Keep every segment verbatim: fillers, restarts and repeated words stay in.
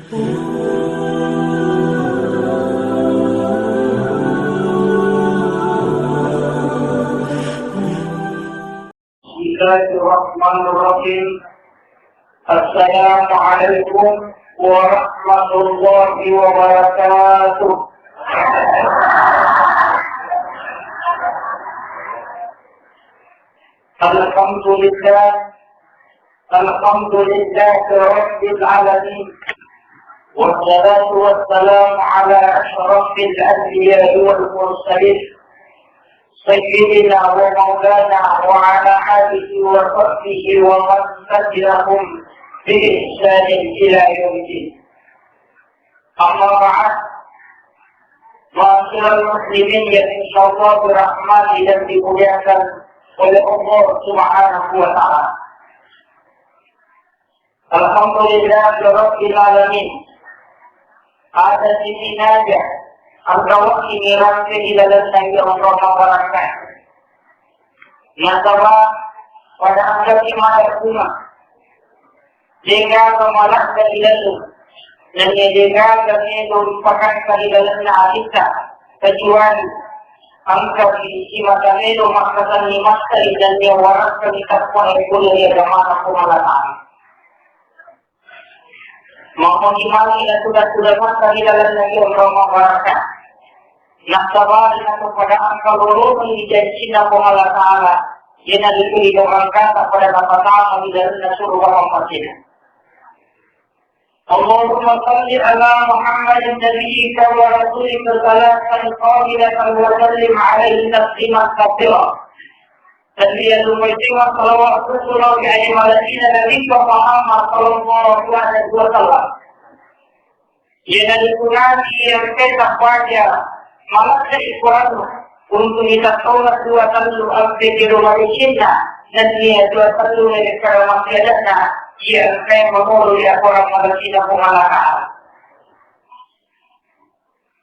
بسم الله الرحمن الرحيم. السلام عليكم ورحمة الله وبركاته. الحمد لله. الحمد لله رب العالمين. والصلاة والسلام على أشرف الأنبياء والمرسلين. سيدنا ومولانا وعلى آله وصحبه ومن تبعهم بإحسان إلى يوم الدين. أما بعد، معاشر المسلمين yang insyaallah dirahmati dan dimuliakan oleh Allah Subhanahu wa Ta'ala. Alhamdulillah Rabbil Alamin. Ada sisi naja, engka wekki nirante ilalenna iya onrong mabarakka. Nasaba pada engkaki mada bunga, degaga malakka ilalenna, nennia degaga melo ripakakka ilalenna alitta, kecuali engkaki simata melo makkatenni makkali nennia warakkani tappa e pole ri agamana Puang Allah Ta'ala. Mammuji magi natuda-tuda mata ri lalenna iya onrong mabarakka. Nassabari nato pada engka lolongengngi jancinna Puang Allah Ta'ala, iyanaritu itorangkata pada napatama ri lalenna suruga mammasena. اللهم صل على محمد نبيك ورسولك صلاة كاملة وسلم عليه تسليما كثيرا. Tennia lumaitiwa salawat sukuru ri aji malajina Nabitta Muhammad sallallahu alaihi wasallam. Iyanaritu nabi iya engkae tappaja malakkai Quranna untu' itattongeng dua tellu ampe kero madecenna, nennia dua tellu nawekkada massiade'na iya engkae mamolo ri akorang malajina Puang Allah Ta'ala.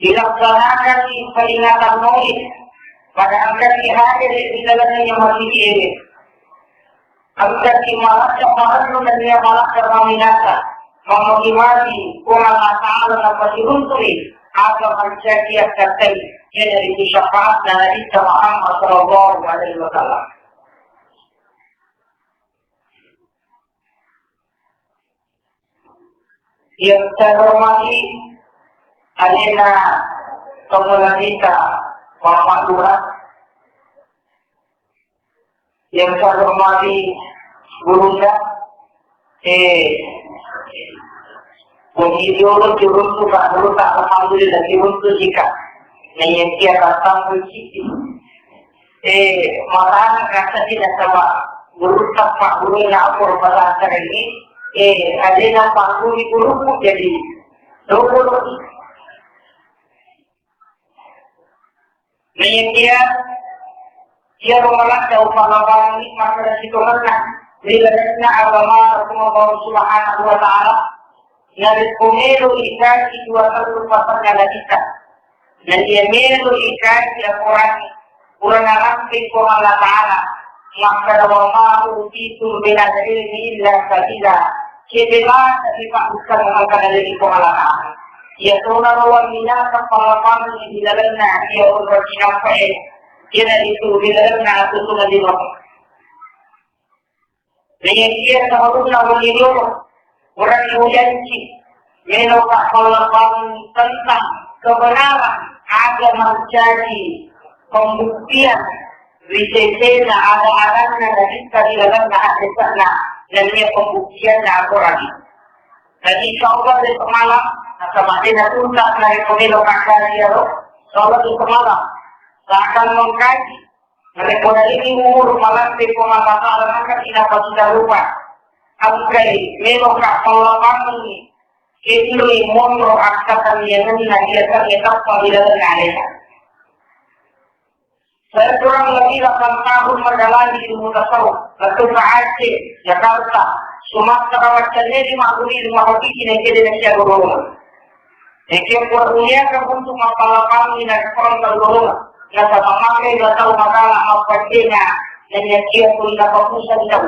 Dilaksanakanni peringatan Maulid pada engkaki hadere ri lalenna iya masigi ede. Engkaki malakka parellu nennia malakka maminasa, mammuji-muji Puang Allah Ta'ala napasiruntui aga mancaji akkattai, iyanaritu syafaatna Nabitta Muhammad sallallahu alaihi wasallam. Yang terhormati alena Tomolawita Bapak Lurah, yang terhormati gurunda, eh, Puji jolo turuntu Pak Gurutta, alhamdulillah, turuntu jika. Naiyakia datang kunci. Eh, marana kata tidak sama Gurutta Pak Guru lapor pada acara ini. Eh, ada yang Pak Guru, Guruku jadi double. Naiyakia iyaro malakka upalabang nikmat pada sitongenna ri lalenna agama Puang Allah Subhanahu wa Ta'ala, narekko melo ikaji dua tellu pasanna Nabitta, nennia melo ikaji akorang pura narampe Puang Allah Ta'ala, makkada, "Wa ma utitum minal ilmi illa qalila." Cedde mata ri pabbukkang engka naleni Puang Allah Ta'ala. Iya tona ro wamminasa pallapangengngi ri lalenna iya onrong cinampe'e, iyanaritu ri lalenna atutunna linoe. Naiyakia sabarunna wenni riolo, purani mujanci, meloka pallapangengngi tentang kebenaran aga mancaji pembuktian ri sesena ada-adanna Nabitta ri lalenna haddese'na, nennia pembuktianna akorang. Dan insya Allah besok malam, nasaba de natuntas narekko melo kakkasi iyaro, insya Allah besok malam akan mengkaji narekko nalini umur malampe Puang Allah Ta'ala maka sinapa kita lupa. Engkai meloka pallapangengngi kendoi monro akkatenniangenna iya tennia tappa ri lalenna alena. Saya kurang lebih delapan tahun mendalami ilmu tasawuf, lettu ka Aceh, Jakarta, Sumatera, maccanne di makkuni rumah hati sini kede na sia lolongan. Eke kuat mulia ka untuk masalah kami na sekolah lolongan. Nasaba makke dua tahun magala mappacena, nanya sia pun dapat pusat tahu.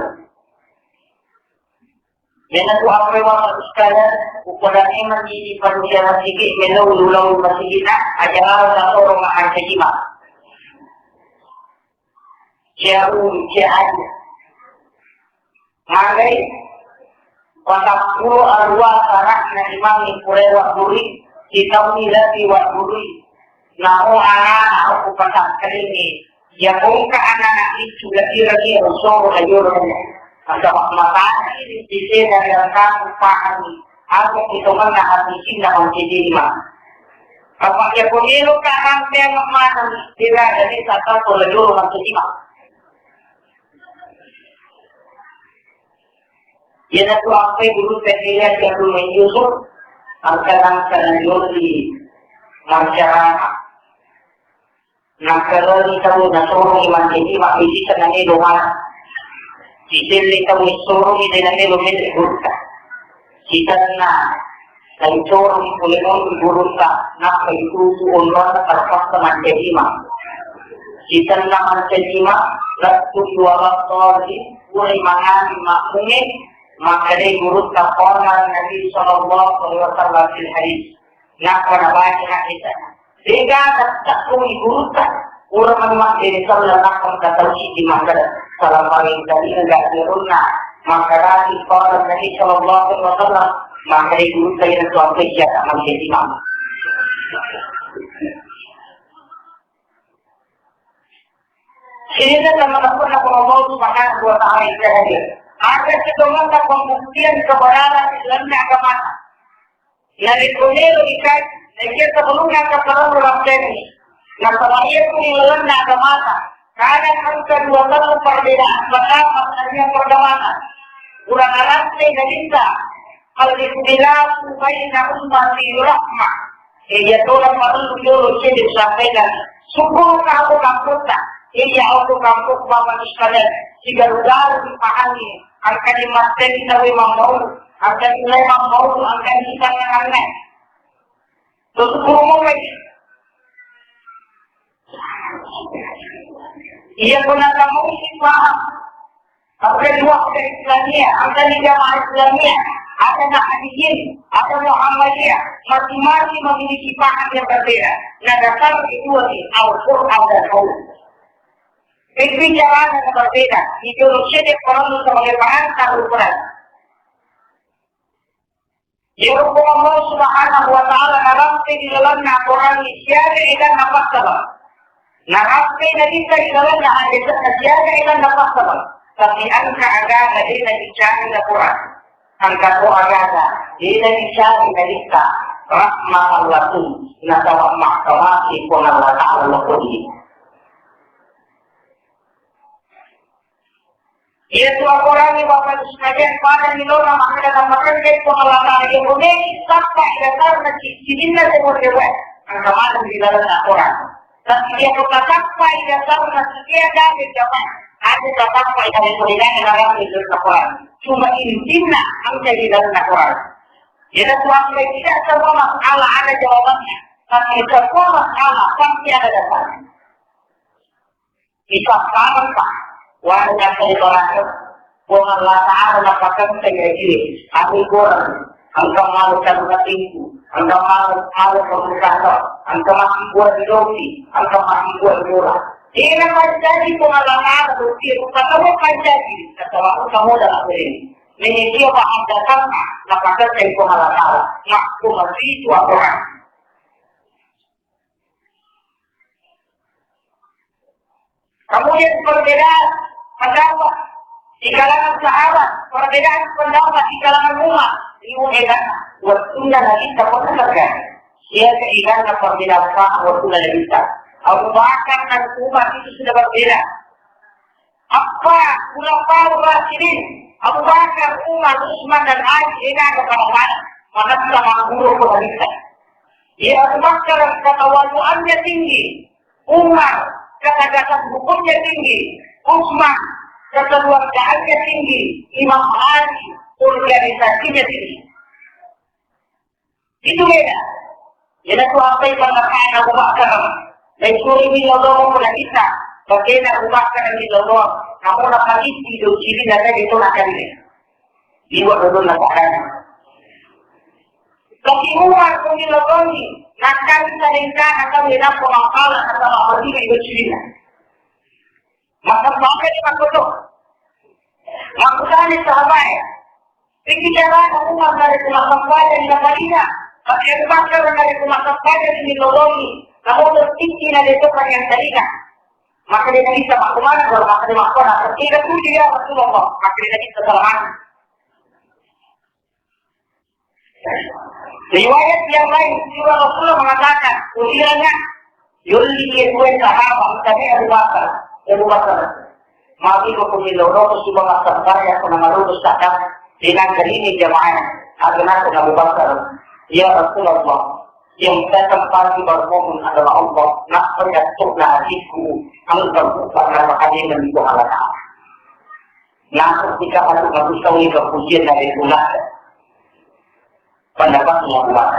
Iyanatu ampe Bapak sekalian, upada memang di panusia masigi melo ulau masigi na aja lau na toro makan kajima. Cia ulu, cia aju. Magai patappulo arua sarakna imang ni purai wadduri, sitauni lati wadduri. Namo anak-anak aku pasakkalingi. Ya bongka anak-anak itu lagi-lagi soro ayo. Maka matani di sini dan kamu pahami. Aku itu mana hati cinta menjadi lima. Apa ya pemilu kanan tema mana tidak ada di satu kalau juru masih lima. Iyanatu ampe gurutta Yahya Yusuf, angka-angka najolli masyarakat. Nakkalani tau nasoroni mancaji mabbisita namelo mana. Siselle tau essoroni de namelo mele gurutta. Sitanna Naicorong pole monri gurutta, nappa itutu onronna terpaksa mancajima. Sitanna mancajima, lettu dua ratus, pura mangani makmunge, makkedai gurutta, qala Nabi sallallahu alaihi wasallam fil hadis. Nappa nabaca hadis. De'gaga takkui gurutta, pura mani mabbere sallang nappa engka tau siddi makkeda, salamangeng tadi engka dirunna, makkedaki qala Nabi sallallahu alaihi wasallam, makkedai gurutta, iyanatu ampe siata mabbere imam. Sininna teman-teman Allah Subhanahu wa Ta'ala yang hadir. Ada setongenna pembuktian kebenaran di dalamnya agama. Narekko melo ikaji, naikia sebelumnya engka parellu rappenni. Nasaba iyatu ri lalenna agamata, kadang engka dua tellu perbedaan pendapat tania perkembangan. Pura narappe nabitta, al-ikhtilafu baina ummati rahmah. Iya tona parellu jolo cedde sampaikan. Sukkuruka aku kamputta. Iya aku kampuk bapak sekalian. Sigaru-garu dipahami. Angkani mattewi tauwe mammau, angkani lae mammau, angkani sanna-sanna. Tusukkuru mopai. Iya ko natamau si paham. Angkani wahda Islamiyah, angkani jamaah Islamiyah, ada Nahdliyin, ada Muhammadiyah, masing-masing memiliki paham yang berbeda. Nah, dasar kedua di Al-Quran dan Hadis. Itu caranya berbeda. Itu cedde parellu sebagai perantara ukuran. Iyaro Puang Allah Subhanahu wa Ta'ala narappe di lalenna Quran siaga eganna passala. Narappe Nabitta di lalenna hadisna siaga eganna passala. Tapi engka agama de' nabicara Quran. Engka to agama de' nabicara Nabitta. Rahmatan lakum, nasaba mahkamaki Puang Allah Ta'ala lokodi. Iyatu akorangnge Bapak Ibu sekalian, pada milona makkeda napakenceng Puang Allah Ta'ala, iya bonei tappa ri dasarna ci-, sininna sewa-sewa, engka maneng ri lalenna akorang. Tapi iya ko tatappa ri dasarna setiap gaga jamaah, ada tatappa ri dalam perbedaan dalam ri dalam akorang. Cuma intinna engka di dalam akorang. Jadi suami tidak semua masalah ada jawabannya, tapi semua masalah pasti ada dasarnya. Isappareng, Pak. Warga Ibrahim, Puang Allah Ta'ala napakenceng lagi. Aku kurang. Engka malu kabupatenku. Engka malu, malu pemerintah. Engka masih buat di dosi. Engka masih buat di murah. Ina mancaji Puang Allah Ta'ala dosi. Bukan kamu mancaji. Kata aku kamu dalam ini. Ini dia bahan dasar. Napakenceng Puang Allah Ta'ala. Nah, aku masih itu aturan. Kemudian perbedaan pendapat di kalangan sahabat, perbedaan pendapat di kalangan umat, riwayat wettunna Nabitta pernah terjadi. Siaga eganna perbedaan paham wettunna Nabitta. Abu Bakar dan Umar itu sudah berbeda. Apa ulama Rasidin, Abu Bakar, Umar, Utsman, dan Ali, egaga pada-pada. Maka sama guru Nabitta. Ya, Abu Bakar ketawaduannya tinggi, Umar ketegasan hukumnya tinggi, Utsman kekeluargaannya tinggi, Imam Ali organisasinya tinggi. Itu beda. Jadi aku apa yang mengatakan Abu Bakar, dan suri ini Allah mau kita, bagaimana Abu Bakar yang Allah, kamu nak mati di dosa ini dan itu nak kali. Liwa' dodonna keadaan. Tapi Umar kuni lolongi, nakkalinga lengkana tau e nappa mappala nasaba' mabbajiki indo' cilina. Massempajang ni makkoto. Makkutana sahabae, "Piki carana Umar narekko massempajang na Madinah, tapi Abu Bakar narekko massempajang ni lolongi, namoto tiki na deto kanyang tadina." Maka dia bisa makkumana, kalau maka dia makkumana, "Tidak setuju ya Rasulullah." Maka dia bisa salamana. Riwayat yang lain, juga Rasulullah mengatakan, "Usianya yulli ke kue sahabat, kami Abu Bakar, Abu Bakar." Mati ko pemilo roto suba masampaya ko nama lulus takkan dengan kelini jamaah. Aku nak Abu Bakar, "Ya Rasulullah, yang saya tempati bermohon adalah Allah, nak penyatulah hatiku, engkau bukan nama kalian dan itu halal." Nah, ketika aku manusia ini kepujian dari Tuhan, pendapatnya Umar.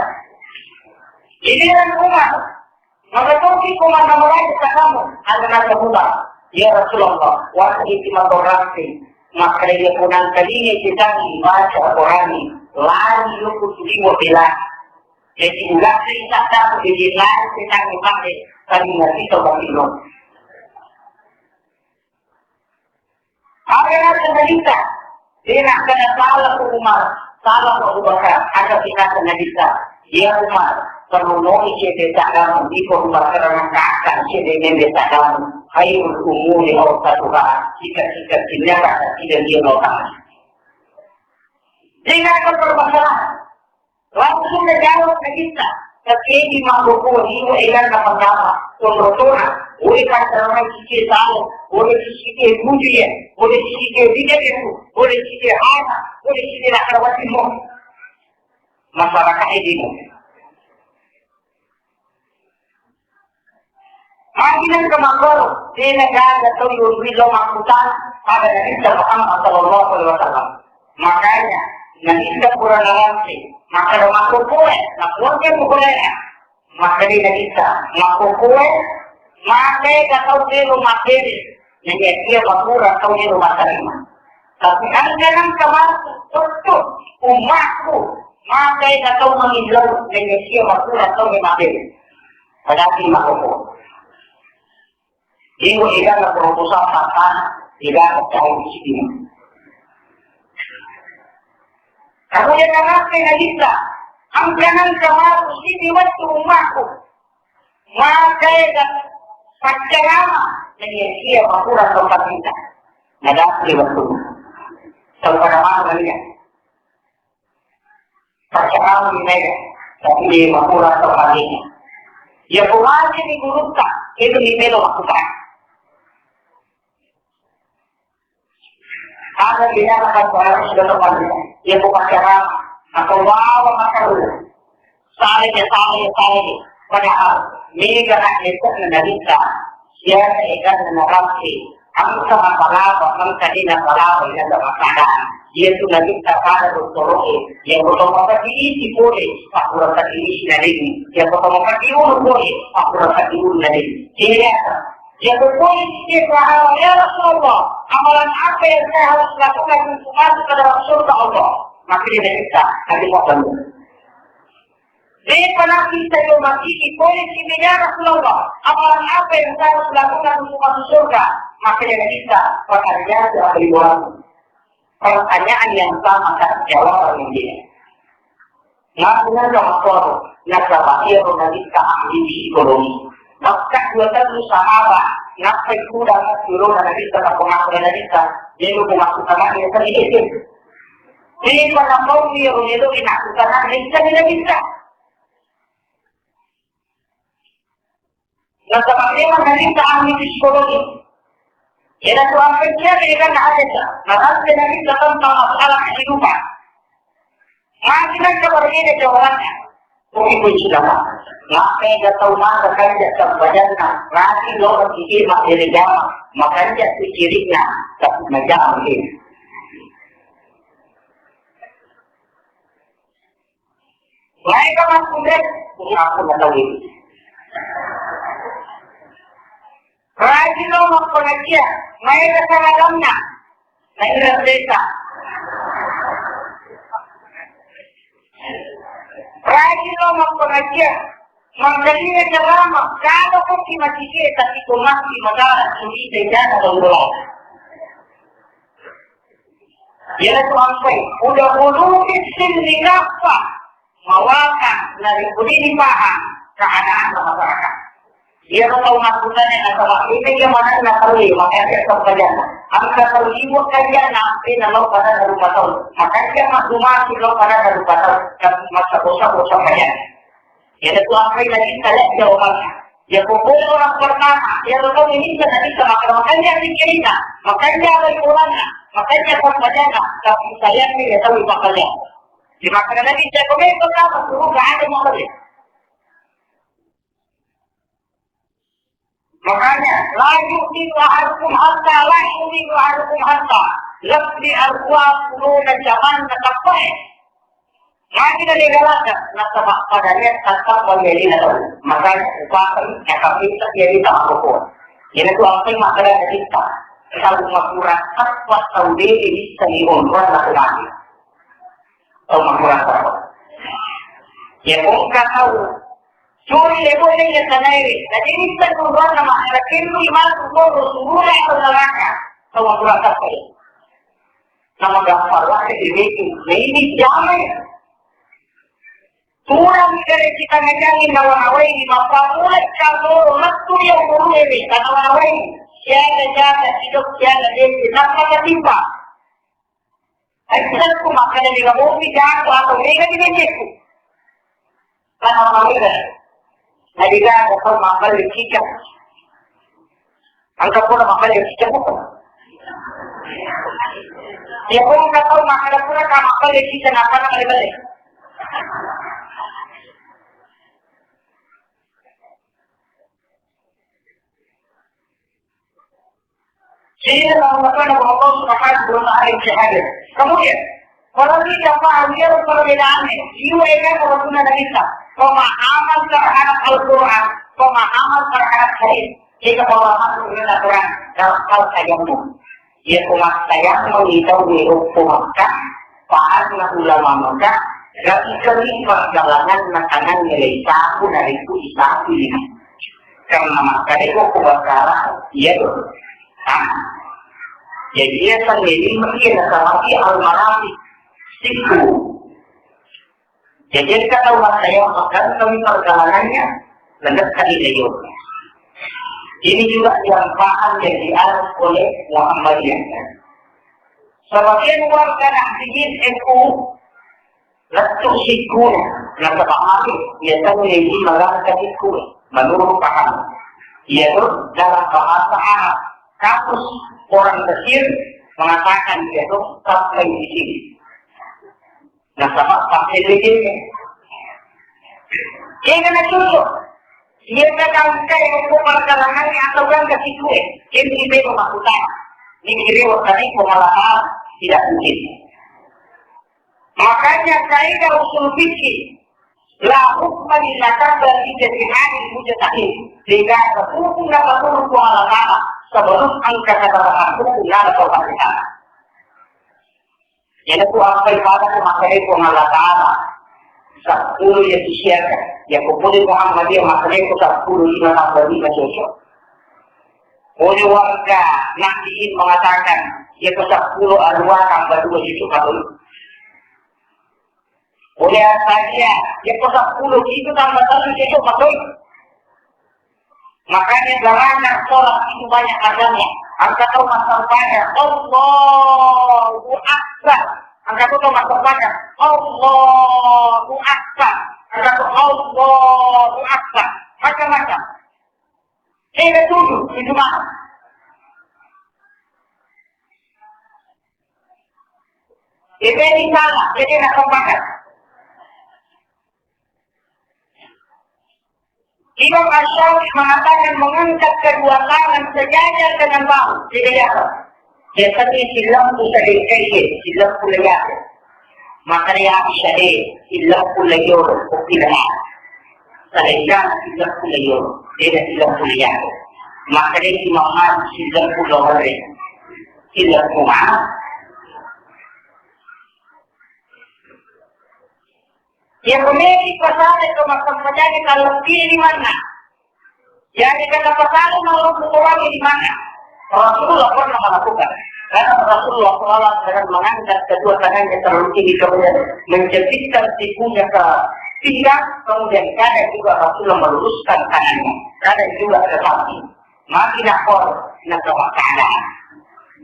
Giliran Umar, maka toki Umar namulai kamu, ada nasa Umar, "Ya Rasulullah, waktu itu matorasi, maka dia punang kalinya kita baca Quran, lari yuk kusuliwa bela." Jadi, ulah cerita kamu, jadi lari kita pakai tadi nasi coba minum. Aga naseng Nabitta, de nakkeda sala ko Umar, sala ko Abu Bakar, aga naseng Nabitta, "Ya Umar, perlu noni cedde tagamu, iko Abu Bakar, nangka akan cedde membe tagamu, khairul umuri awsatuha, cita-cita sinyata tidak dia lotang." De nakkeda permasalahan. Langsung najawab Nabitta, tapi di maboko liwa eganna pertama, konrotona, boleh kan dalam cicie tahu, boleh cicie tujuh ya, boleh cicie tiga ya, boleh cicie hana, boleh cicie nak karawatin mo. Masyarakat ini. Magi nengka makkoro, tena gaga tau yonrui lo makkutana pada Nabitta Muhammad sallallahu alaihi wasallam. Makanya, Nabitta pura narampe, makkeda makkokoe, makkokoe pukulena. Makkeda Nabitta, makkokoe, makkeda tau melo makkede, nanya dia makura tau melo mattarima. Tapi engka nengka masuk, betul, umatku, makkeda tau mangillau, nanya dia makura tau melo makkede. Padahal lima rokok. Ibu ikan proposal tanpa tidak tahu di sini. Kamu yang ngerti Nabitta, angkanan kemarin sini waktu umatku. Makai dan pacarama dengan dia makurang tempat kita. Nah, dah di waktu. Kalau pada malam ini, Pacaran ni mega, tapi dia makura atau mati. Ya kurang ni gurutta, itu ni melo makura. Ada dia akan barang sudah terpadu. Ya bukan cara atau bawa makan dulu. Saling ya, saling ya, saling ya. Padahal mega nak itu menderita. Siapa ikan menerapi? Engka mapalaba, engka de napalaba, iyana makkada. Iyatu Nabitta pada dottoro'e, iyako to mapaddisi pole, pakkura paddisi nadengngi. Iyako to mapaddiulu pole, pakkura paddiulu nadengngi. Iyatu pole siswa, "Ya Rasulullah, amalan apa yang saya harus lakukan untuk masuk ke dalam surga Allah?" Maka dia Nabitta, tadi mau bantu. Depa nakkita yo mati pole sibe, "Ya Rasulullah, amalan apa yang saya harus lakukan untuk masuk surga?" Maka dia Nabitta, "Pertanyaan yang beribu-ribu. Pertanyaan yang sama kan jawaban yang dia." Ngaku nanda makoro, nasaba iyaro Nabitta ahli psikologi. Maka dua tahun sahaba, ngapai kuda ngaku rona Nabitta, tak pengaku Nabitta, dia lu pengaku sama dia sendiri. Depa napau iyaro melo ri nakkutanang, engkani Nabitta. Nasaba memang Nabitta ahli psikologi. Iyana tu ampe sia de kan ada sa. Nasaba Nabitta tentang masalah kehidupan. Magi nengka berbeda jawabannya. Oke, pun sudah. Ngapai gak tahu masa kerja sempajanna. Nanti lo pergi mak dari jama. Makanya tu cirinya. Tak macam ini. Maega makkunrai, makkunrai tauwe. Rajin lo makkunrai, maega saragamna. Naira desa. Rajin lo mappengajian, mangkalinga ceramah, kalau ko ki masjid tapi ko masih magara cerita jana bangkolo. Iyanatu ampai, udah buluki sinni kappa mawaka narikudini paham keadaan masyarakat. Iyaro tau makkutana nasaba ini ke mana na perlu makanya sampajana. Angka perlu ibu kajana, ini lo pada rupa tau. Makanya masumasi lo pada rupa tau. Dan masa bosa-bosa kajana. Iyanatu ampai lagi saya jawabannya. Ya pokoknya orang pertama, ya lo tau ini kan nanti sama makanya pikirin, makanya apa ibulanna, makanya sampajana, tapi saya ini ya tahu makanya. Di makanan ini saya komen pertama, suruh gak ada mau beli. Makanya, la yu'minu ahadukum hatta, la yu'minu ahadukum hatta, lebbi aruwa pulona jamanna tappae. Magi na degalaka, nasaba pada niat tattappa ri alena tau. Makanya, upakami, nakapita ri aleta makkokkoe. Iyanatu ampai makkeda hadista, tau makurang tappa tau de' ri isseng onroanna ko mate. Tau makurang tappa. Ya, ko engka tau Curi le boy le ya sanairi. Jadi nita kurang nama ada kiri masuk ke Rasulullah atau neraka. Sama kurang apa ya? Nama gampang lah ke ini. Nah, ini jamai. Kurang dari kita ngejangin nawa-nawai di mapa mulai kalau metu yang guru ini karena nawai. Siapa jaga hidup siapa dia kenapa ketimpa? Aisyah ku makkeda, "Mega mopi jaku atau mega di bendeku?" Kan orang mega. Nah, dia ada kau makan di cicak. Angkat pula makan di cicak apa? Ya, kau nggak tahu makan pula kau makan di cicak apa nama di balik? Sehingga Allah Subhanahu wa Ta'ala yang hadir. Kemudian, kalau kita paham dia perbedaannya, jiwa yang perlu kita, pemahaman terhadap Al-Quran, pemahaman terhadap hadis, jika pemahaman terhadap Al-Quran dalam hal tayammum. Ya, umat tayammum itu hukum Makkah, pahanna ulama Makkah, gak bisa nih perjalanan makanan nilai sapu dari itu isapu ini. Karena makkedai ko kubakara, iya do. Ah. Jadi iya sendiri mesti ada sama si almarhum siku. Jadi kita tahu makanya makan kami perjalanannya, benar kali dia. Ini juga yang paham yang diarah oleh Muhammadiyah. Sebagian warga Nahdliyin N U lettu sikkuna, nasaba matu, biasanya ini melangkah sikkuna, menurut paham. Yaitu dalam bahasa Arab, kamus orang Mesir mengatakan yaitu sampai di sini. Nasaba pakai begini. Ini kan dulu. Iya, kan kayak hukum perkalangan atau kan ke situ, eh. Ini beda maksudnya. Ini kiri waktu ini pengalaman tidak mungkin. Makanya kaidah usul fikih, la hukma lil mutasyabihatil mujtahid. Tidak ada hukum yang menurut Allah Ta'ala sebelum engkau katakan hukum yang Allah Ta'ala. Jadi ku apa ibadah ku makanya ku Allah Ta'ala. Sepuluh ya siapa? Ya ku pun Muhammadiyah makanya ku sepuluh lima tambah lima cocok. Oleh warga Nahdliyin mengatakan, ya ku sepuluh arwah tambah dua cocok betul. Oleh Asaria, ya ku sepuluh itu tambah satu cocok betul. Makanya gerakan sholat itu banyak macamnya. Engka tau massempajang, Allahu Akbar. Engka tau massempajang, Allahu Akbar. Engka tau, Allahu Akbar. Macam-macam. Ini tujuh, tujuh mana? Ini salah, jadi nak sempajang. Imam Asy-Syafi'i mengatakan mengangkat kedua tangan sejajar dengan bahu, tidak ada. Biasanya silampu sedekah, silampu leyak. Makanya aku sedih, silampu leyor, tidak. Sedekah silampu leyor, tidak silampu leyak. Makanya Imam Malik silampu lore, silampu mah. Iya, pemedi pasale to massempajang tallettini limanna. Jadi, karena pasale mallukku Quran di mana? Rasulullah pernah melakukan. Karena Rasulullah sholat dengan mengangkat kedua tangannya terlalu tinggi, kemudian menjepitkan sikunya ke pinggang, kemudian kadang juga Rasulullah meluruskan tangannya, kadang juga ke samping. Maki nakor, nasaba keadaan.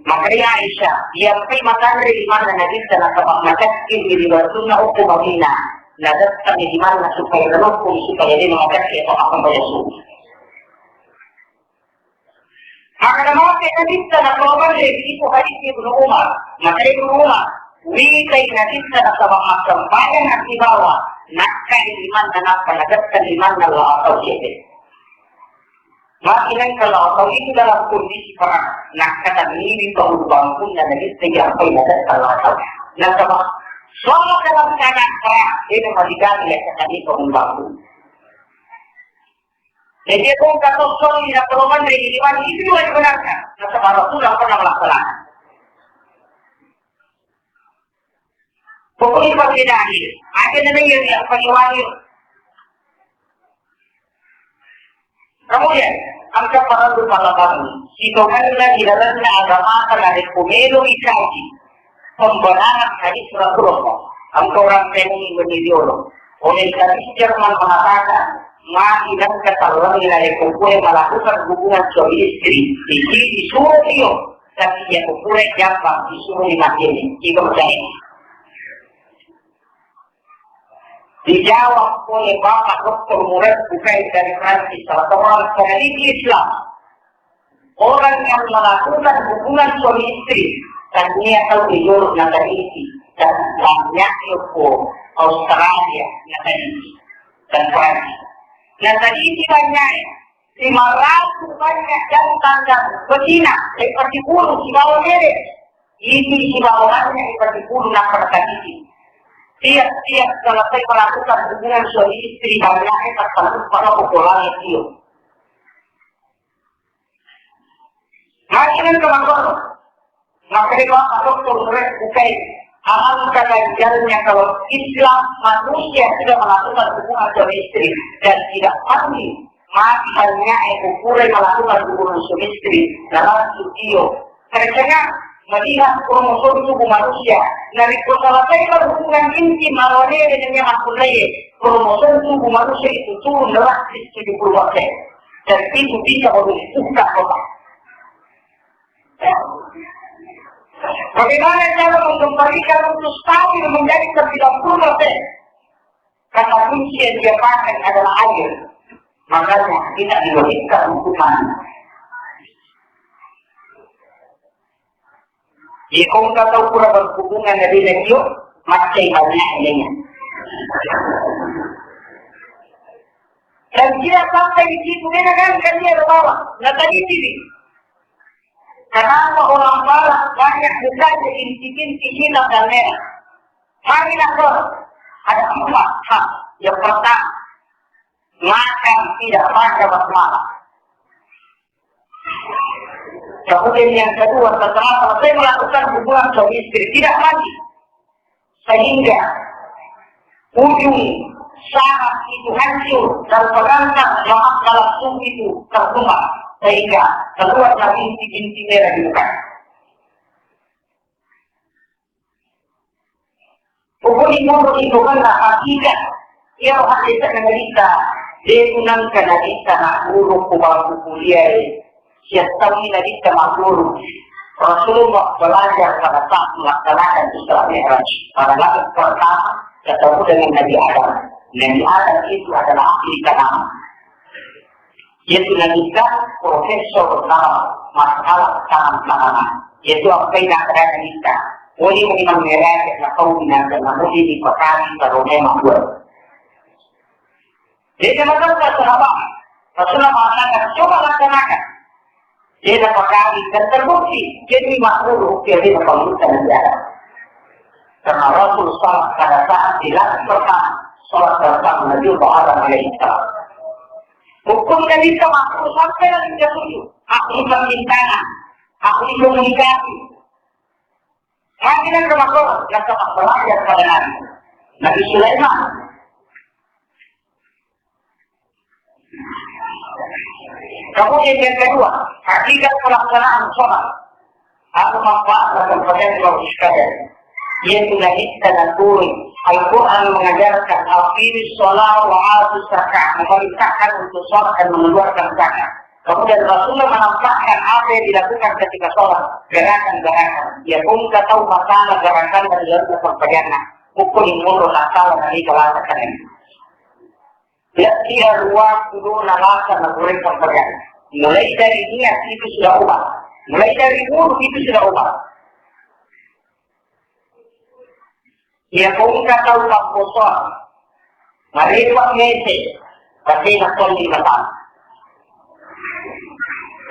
Makanya Aisyah, iya pai matanre di mana Nabi sallallahu alaihi wasallam, matakkin di riwayat sunnah hukum Madinah, nadattani di mana supaya nalukkung, supaya dia mengatakan apa apa ya sunnah. Maka namakai Nabi sallallahu alaihi wasallam, itu hadis Ibnu Umar. Maka Ibnu Umar, witai Nabi sallallahu alaihi wasallam, massempajang nasibawa, nakkai di mana, nappa nadattani di mana Allah atau siapa. Maki nengka lao tau itu dalam kondisi perang, nakkatanniwi penghuni bangkunna, nalette jampai nadatang lao tau. Nasaba, selama dalam keadaan perang, ini mau diganti ya, kata ini penghuni bangku. Jadi, aku kata soli na peroman dari iman itu juga dibenarkan. Nasaba, Rasulullah pernah melaksanakan. Pokoknya pasti dari, ada namanya yang paling wajib. Kemudian, engka parellu pahami, sitongenna di dalamna agamata narekko melo ikaji pembenaran hadis Rasulullah, engka orang tenni meniriolo. Oleh hadis Jerman mengatakan, mati dan keterlaluan narekko kue melakukan hubungan suami istri, jadi disuruh iyo, tapi ya kue jambang disuruh mati. Itu percaya. Dijawab oleh Bapak Doktor Murad Bukai dari Prancis, salah seorang peneliti Islam. Orang yang melakukan hubungan suami istri, tania tau di Eropa na teliti, dan banyak ko Australia na teliti, dan Prancis. Na teliti banyak, lima ratus banyak jantan dan betina, dari pati bulu, sibawa bere. Ini sibawa banyak dari pati bulu, nappa na teliti. Tiap-tiap selesai melakukan hubungan suami istri, banyaknya tertentu pada potongan itu. Makin ke makhluk, maka dia Bapak Doktor Murad Bukai, alangkah ganjalnya kalau Islam manusia sudah melakukan hubungan suami istri dan tidak mandi, maka banyak ukuran melakukan hubungan suami istri dalam video. Karena melihat kromosom tubuh manusia. Narekko selesai berhubungan intim, mawane dengan yang aku kromosom tubuh manusia itu turun drastis tujuh puluh persen. Dan itu bisa meruntuhkan kota. Bagaimana cara mengembalikan untuk stabil menjadi sembilan puluh persen? Kata kunci yang dia pakai adalah air. Makanya kita diwajibkan untuk mandi. Iya, kong kata ukuran berhubungan dari radio, macai banyak adanya. Dan tidak sampai di situ, dia kan kan dia bawa, nggak tadi sini. Kenapa orang barat banyak bukannya inti-inti hitam dan merah? Mari nak ada empat hal. Yang pertama, makan tidak makan basmalah. Kemudian yang kedua, setelah selesai melakukan hubungan suami istri, tidak mandi. Sehingga ujung saraf itu hancur dan perangkat lemak dalam tubuh itu tertumpah, sehingga keluarlah binti-binti merah di muka. Pokoknya guru itu kan hakikat. Iya, hakikat yang kita dia nangka dari tanah guru kubang kuliah. Siap tahu ini kita makhluk. Rasulullah belajar pada saat melaksanakan Isra Mi'raj. Pada langit pertama ketemu dengan Nabi Adam. Nabi Adam itu adalah ahli tanam. Yaitu Nabi Adam profesor dalam masalah tanam-tanaman. Yaitu apa yang ada Nabi Adam. Boleh memang mereka tahu dengan nama ini pakali kalau memang buat. Jadi, teman-teman, sahabat, Rasulullah mengatakan, "Coba laksanakan." Dia dapat kami dan terbukti. Jadi, makhluk dia dapat menghukum dia. Karena Rasul salat pada saat di langit pertama, salat bersama Nabi Adam alaihissalam. Hukum Nabi itu makhluk sampai lagi dia tujuh. Aku pemerintahan, aku komunikasi. Hadirin rumah Allah, nasaba belajar pada Nabi. Nabi Sulaiman. Kemudian yang kedua, hakikat pelaksanaan sholat. Apa manfaat dan kemudian kalau sekalian? Yaitu nabitta naturun Al-Quran mengajarkan aqimis sholat wa atuz zakat, memerintahkan untuk sholat dan mengeluarkan zakat. Kemudian Rasulullah menampakkan apa yang dilakukan ketika sholat, gerakan-gerakan. Ya pun kau masalah gerakan dari dalam kemudian pukul lima belas salah dari kelas. Yaki arua kudu nalasa nagureng sampajang. Mulai dari niat itu sudah ubah. Mulai dari wudhu itu sudah ubah. Ya kau engka tau tapposoang. Marepa mese. Tapi nak tolli mata.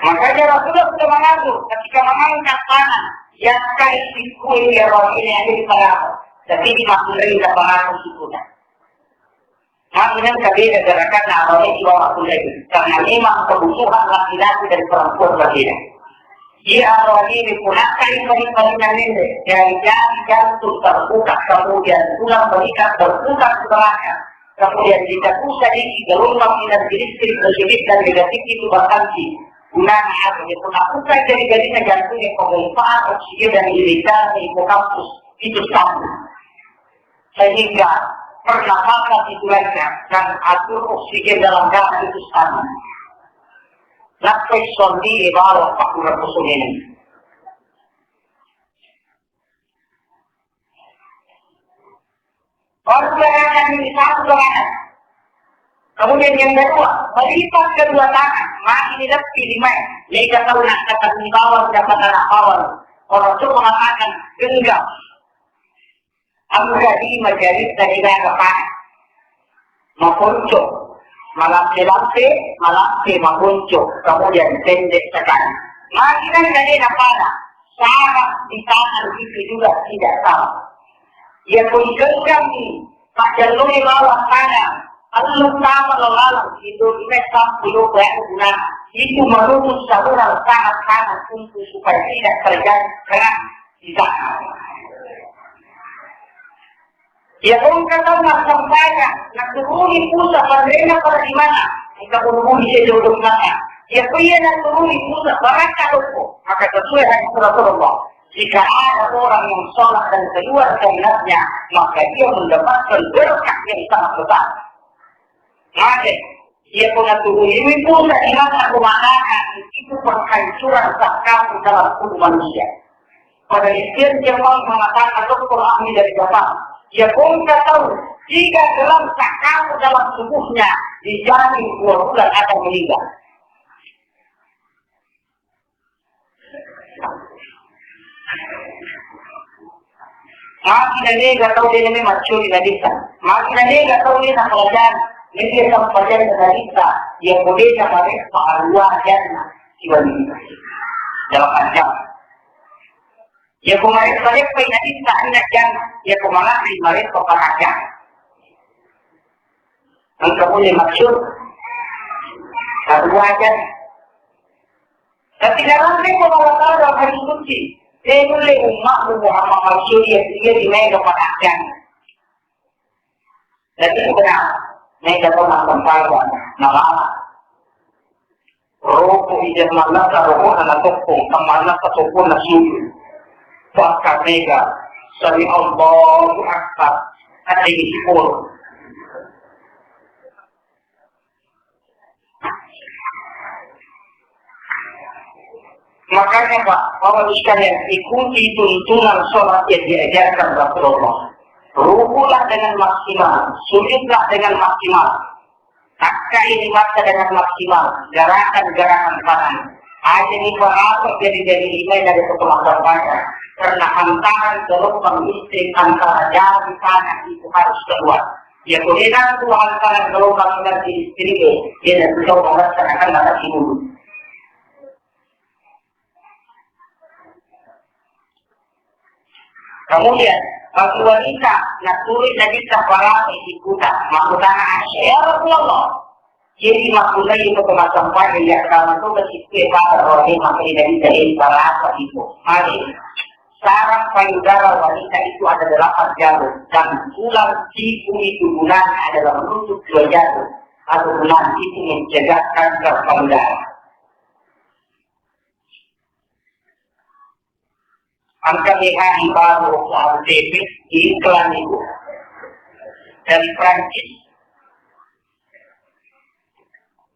Makanya Rasulullah sudah mengatur ketika mengangkat tangan. Yang kait itu ya roh ini ada di tengah. Tapi di makin ringan tangan itu. Hanya kabeda gerakan namanya Imam Abdullah ini. Karena memang kebutuhan laki-laki dan perempuan berbeda. Di awal ini punakai pari-parinan nende dari jari jantung terbuka, kemudian tulang belikat berputar ke belakang, kemudian ditepu sedikit gelombang energi listrik positif dan negatif itu berhenti. Gunanya apa? Dia punakai jadi jadinya jantungnya pemompaan oksigen dan irisan hipokampus itu sambung. Sehingga pernapasan itu lancar dan atur oksigen dalam darah itu stabil. Nappai suami bawang pakura kusumene. Baru gerakan ini satu gerakan. Kemudian yang kedua, melipat kedua tangan, makin lebih lima. Jadi kata nak kata bawang, kata anak bawang. Orang itu mengatakan genggam. Engka lima jari tadi gaga pae. Maponco, malampe-lampe, malampe, maponco, kemudian pendek sekali. Magi nengka de napala, saraf di tangan itu juga tidak sama. Iya pun genggam ni, pajalloi bawang tangan, allung tama lo laleng, itu ime sampu lo bae guna. Itu menutup saluran saraf tangan untuk supaya tidak terjadi kerak di tangan. Iya, engka tau massempajang, naturuni pusat panrena pada di mana? Engka buru-buru bisa jodoh mana? Iya, iya naturuni pusat baraka loko, maka sesuai hadis Rasulullah. Jika ada orang yang sholat dan keluar keringatnya, maka dia mendapatkan berkah yang sangat besar. Maka, iya pun naturuni pusat di mana kemanaan itu penghancuran sah kamu dalam tubuh manusia. Pada istilah Jepang mengatakan dokter ahli dari Jepang, ya kongka tahu tiga gelang sah kamu dalam tubuhnya dijamin dua bulan akan meninggal. Magi na mega tau de na maccuri na desa. Magi na mega tau de na kerajaan. Mega tau kerajaan na desa. Yang berbeda mereka arwah jannah. Siwani. Dalam panjang. Ya ko mereka mereka na desa anak jannah. Ya ko malah mereka panjang. Engka mulle maksud. Kedua aja. Tapi dalam tempo Allah Ta'ala dalam hadis qudsi, de mulle ummatmu Muhammad maksud iya, iya di mega panajang. Jadi itu benar. Mega to massempajang, nalala. Roko ija mannasa roko na toppong, mannasa toppong na sujud. Bahkan mega, sami Allahu Akbar, ada di sepuluh. Makanya Pak, Bapak Ibu sekalian, ikuti tuntunan sholat yang diajarkan Rasulullah. Rukulah dengan maksimal, sujudlah dengan maksimal. Takkai mata dengan maksimal, gerakan-gerakan tangan. Aja ni perasa jadi-jadi imai dari pertemuan baca. Karena hantaran gelombang listrik antara jari tangan itu harus keluar. Ya, kemudian Tuhan sangat gelombang energi listrik, dia tidak bisa merasakan atas dulu. Kemudian, bagi wanita, naturui Nabi Sahwara ikutan, makutana Aisyah, "Ya Rasulullah, jadi makutana itu kemasan pagi, ya, kalau itu kesitu, ya, Pak, rohnya makanya Nabi tadi barasa itu." Mari, saraf payudara wanita itu ada delapan jalur, dan tulang siku itu gunanya adalah menutup dua jalur, atau gunanya itu mencegah kanker payudara. Angka B H I baru harus D P, iklan itu. Dari Prancis,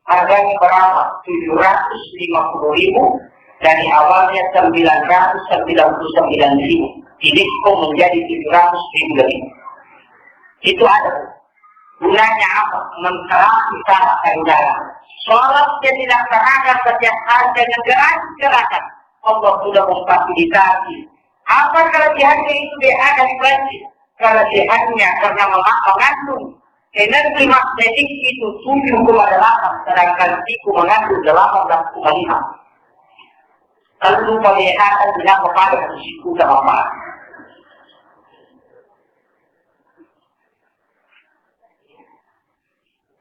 harganya berapa? Tujuh ratus lima puluh ribu, dari awalnya sembilan ratus sembilan puluh sembilan ribu, didiskon menjadi tujuh ratus ribu lebih. Itu ada. Gunanya apa? Menterangi cara payudara. Sholat yang dilaksanakan setiap hari dengan gerak-gerakan, Allah sudah memfasilitasi. Apa kelebihannya itu B H dari Prancis? Kelebihannya karena mema-, mengandung energi magnetik itu tujuh koma delapan, sedangkan siku mengandung delapan belas koma lima. Lalu lupa B H kan kenapa pada siku sama apa?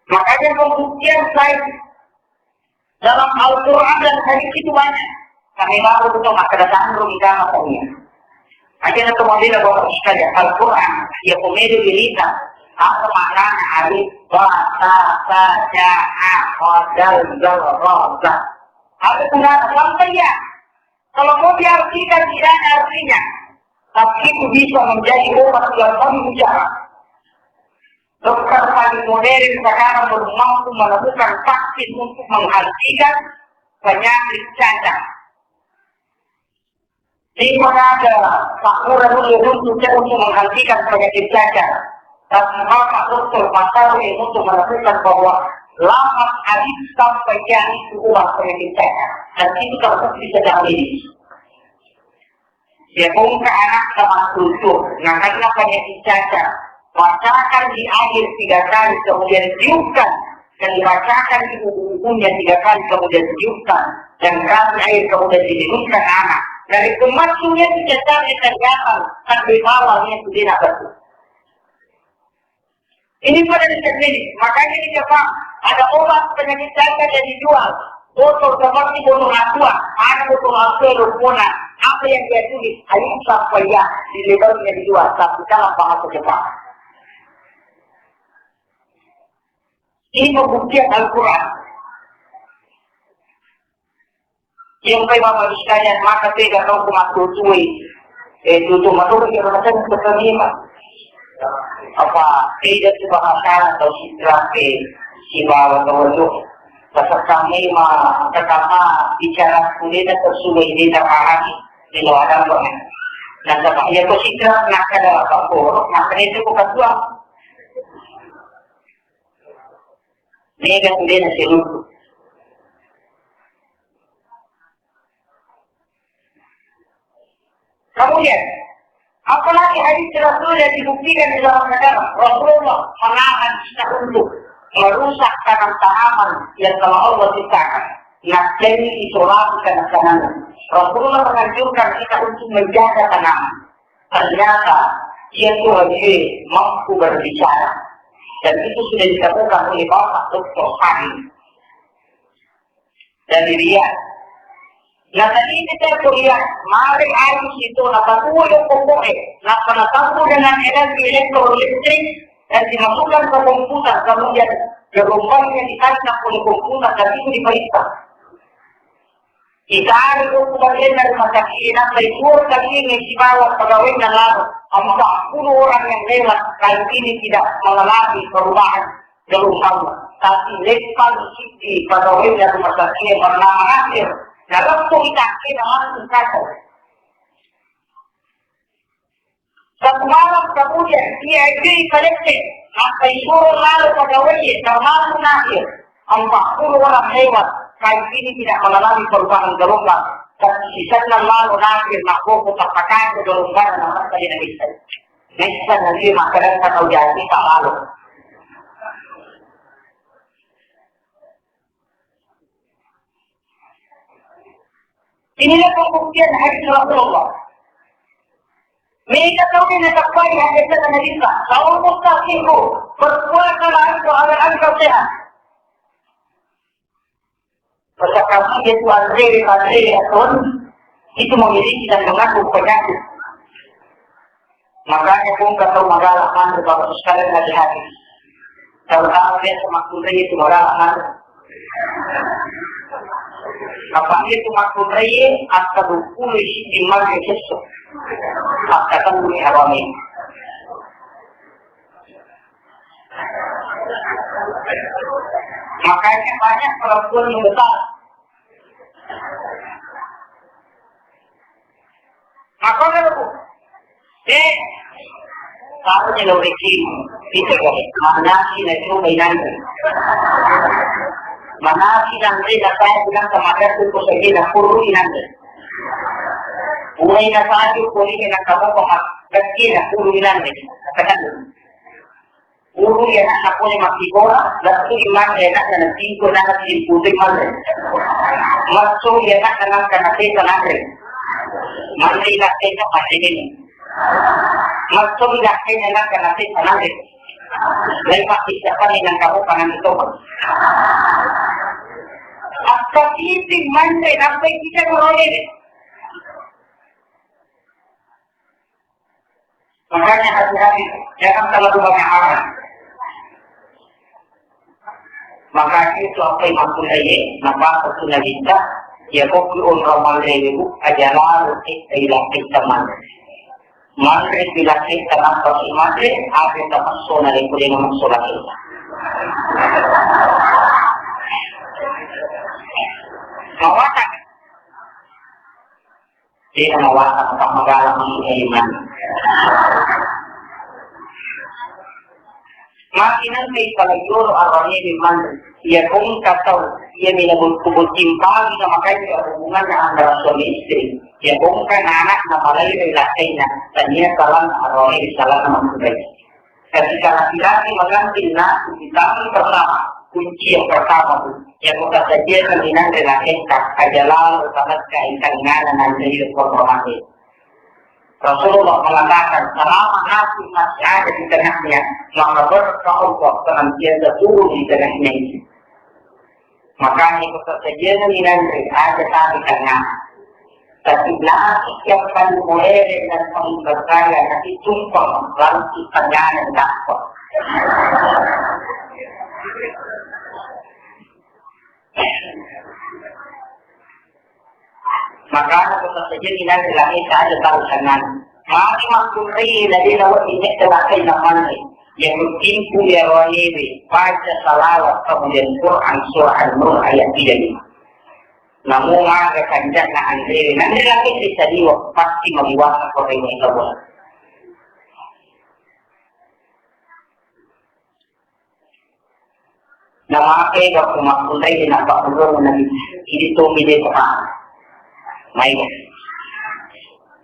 Makanya pembuktian saya dalam Al-Quran dan hadis itu banyak. Kami baru betul maka datang rumah kami. Aja na to mabela Bapak sekalian, Al-Quran, ya komedi berita, apa maknanya alif, ba, ta, sa, ja, ha, kha, dal, zal, ra, za. Apa gunanya? Sampai ya. Kalau mau diartikan, tidak ada artinya. Tapi itu bisa menjadi obat yang paling mujarab. Dokter paling modern sekarang belum mampu menemukan vaksin untuk menghentikan penyakit cacar. Di mana ada saluran dulu untuk, untuk menghentikan penyakit cacar. Tapi bapak dokter masih untuk menemukan bahwa lapan hari sampai dia itu obat penyakit cacar. Dan itu terbukti secara medis. Ya, engka anakta mattutu, nakenna penyakit cacar. Bacakan di air tiga kali, kemudian tiupkan. Dan dibacakan di buku-bukunya tiga kali, kemudian tiupkan. Dan kasih air, kemudian diminumkan anak. Dari kemajunya itu cacarnya kelihatan, tapi bawahnya itu tidak betul. Ini pada di sini, makanya di Jepang ada obat penyakit cacar yang dijual. Botol seperti botol aqua, ada botol aqua rupona. Apa yang dia tulis? Air sampai ya, di labelnya dijual, tapi dalam bahasa Jepang. Ini pembuktian Al-Quran. Yang kai Bapak Ibu sekalian, maka tega tau ku mattutui. Eh, tutu matu ke rumah saya ke terima. Apa, tega tu bahasa atau sitra ke sibawa tau tu. Pasal kami ma, pertama bicara kuliah tersuai di pahami di luar agama. Dan sama, ya, kau sitra nak ada apa, nak ada itu bukan tuan. Mega tu de' nasenukku. Kemudian, apalagi hadis Rasul yang dibuktikan di dalam agama, Rasulullah melarang kita untuk merusak tanam-tanaman yang telah Allah ciptakan. Nah, jadi isolasi tanam-tanaman. Rasulullah menganjurkan kita untuk menjaga tanaman. Ternyata, dia tuh lagi mampu berbicara. Dan itu sudah ditemukan oleh Bapak doktor Fahmi. Dari Riyadh. Nah, tadi kita kuliah, mari air situ, nah, satu yang pokoknya, nah, karena satu dengan energi elektrolistrik dan dimasukkan ke komputer, kemudian gelombangnya ditangkap oleh komputer dan itu diperiksa. Ditarik ke bagian dari rumah sakit, nampai suruh kami sibawa pegawai dan lalu empat puluh orang yang lewat, kali ini tidak mengalami perubahan gelombang, tapi lepas di pegawai dan rumah sakit yang bernama Nasir. Dalam cerita kita langsung kacau. Satu malam kemudian, dia itu palette, maka isuro lalo pegawai, termasuk Nasir. Empat puluh orang lewat, kali ini tidak mengalami perubahan gelombang. Dan di sana lalu Nasir, maka aku terpakai ke gelombang dan maka dia bisa. Bisa nanti makanan tak tahu jadi tak lalu. Inilah pembuktian hadis Rasulullah. Mereka tahu ini tak payah hadis Nabi kita. Kalau mustahil berpuasa lah itu agar engkau sehat. Pasal kamu dia tuan rere, tuan rere, tuan itu memiliki dan mengaku penyakit. Makanya pun kata magala manre Bapak sekalian hati-hati. Kalau kamu biasa makunrai itu magala manre. Apa itu makunrai atau dua puluh isi di manre sesu. Pakkatelluni aroane. Makanya banyak perempuan yang besar. Makanya lu, eh, tahu ni lo rezeki, itu kan, manasi na coba inanre. Manasi nanre na saya bilang sama dia tu kau saya nak puru inanre. Mulai na saju kau ni nak kamu kau mak kecil nak puru inanre. Katakan. Purui ana'na pole massikola, lettu manre ana'na, natingko ana'na siputui manre. Massoi ana'na nangka nasesa nanre. Manre ilakkena manre meni. Massoi ilakkena nangka nasesa nanre. Lai makkicappanni nangka mopa nanre topeng. Akkasiting manre nappai kita merolere. Makanya hati-hati, jangan terlalu banyak harap. Maka itu apa yang aku tanya, maka aku tuna kita, ya kok on ramal rewu, ajalah, eh, tidak teman. Manre tidak teman, apa sih manre, apa yang tak masuk dari kuliah masuk lagi. Mawatan. De'na mawatang makkeda magala manre. Magi nengkai palayyoro aroanewe manre. Iya kongka tau, iya mina boccu-boccing pagi na makanja hubunganna antara suami istri. Iya kongka na anakna malairi lakkainna, tania salanna aroanewe, salanna makkurai. Ketika laki-laki mengambil nasi di tangan pertama, kunci yang pertama tu, yang bukan saja minanre lakkainna, aja lalu tamat kain tangana nanti di kompromi. Rasulullah mengatakan, selama nasi masih ada di tengahnya, maka berkah Allah senantiasa turun di tengahnya itu. Makanya ketersedia minanre ada tapi tengah. Tapi nasi yang paling modern dan paling bergaya, nasi tumpeng, lalu tengah dan dapat. Makana ko sassajenni nalai lame saja tau sanang. Magi makkunrai na de nawedding nette lakkai namanre. Yang penting ku ya roanewe baca salawat kemudian Quran surah An-Nur ayat tiga ini. Namu maga kanjanna anrewe nanre lakkai saliwa pasti maliwasa koreng ita buat. Namakai waktu makkunrai di nampak ulung nabi. Ini tommi de kepala. Mai.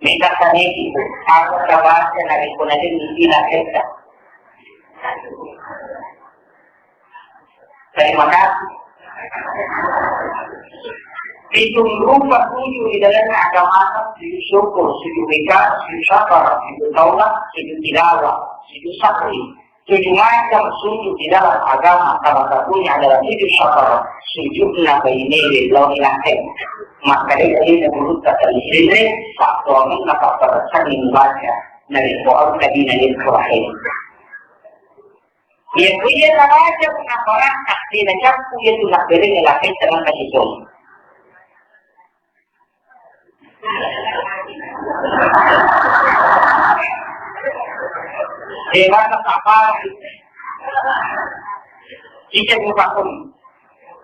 Mega saneki. Aku kabaca nabi kunadin di sila ketta. Terima kasih. Pitung rupa tujuh di dalamnya agama, sujud syukur, sujud rida, sujud sabar, sujud taubat, sujud tilawah, sujud sahwi. Tujuh macam sujud di dalam agama, salah satunya adalah sujud syukur, sujudna bainewe lao ri lakkai. Makkedai alena gurutta tali sirine, fattuangenna papparassanni mubaca, narekko engka dina yekko rahim. Iya kuya nabaca nabarakka, de nacappu iya tu nabbereng lakkai tenang kasisong. Dewasa sabar. Jika merupakan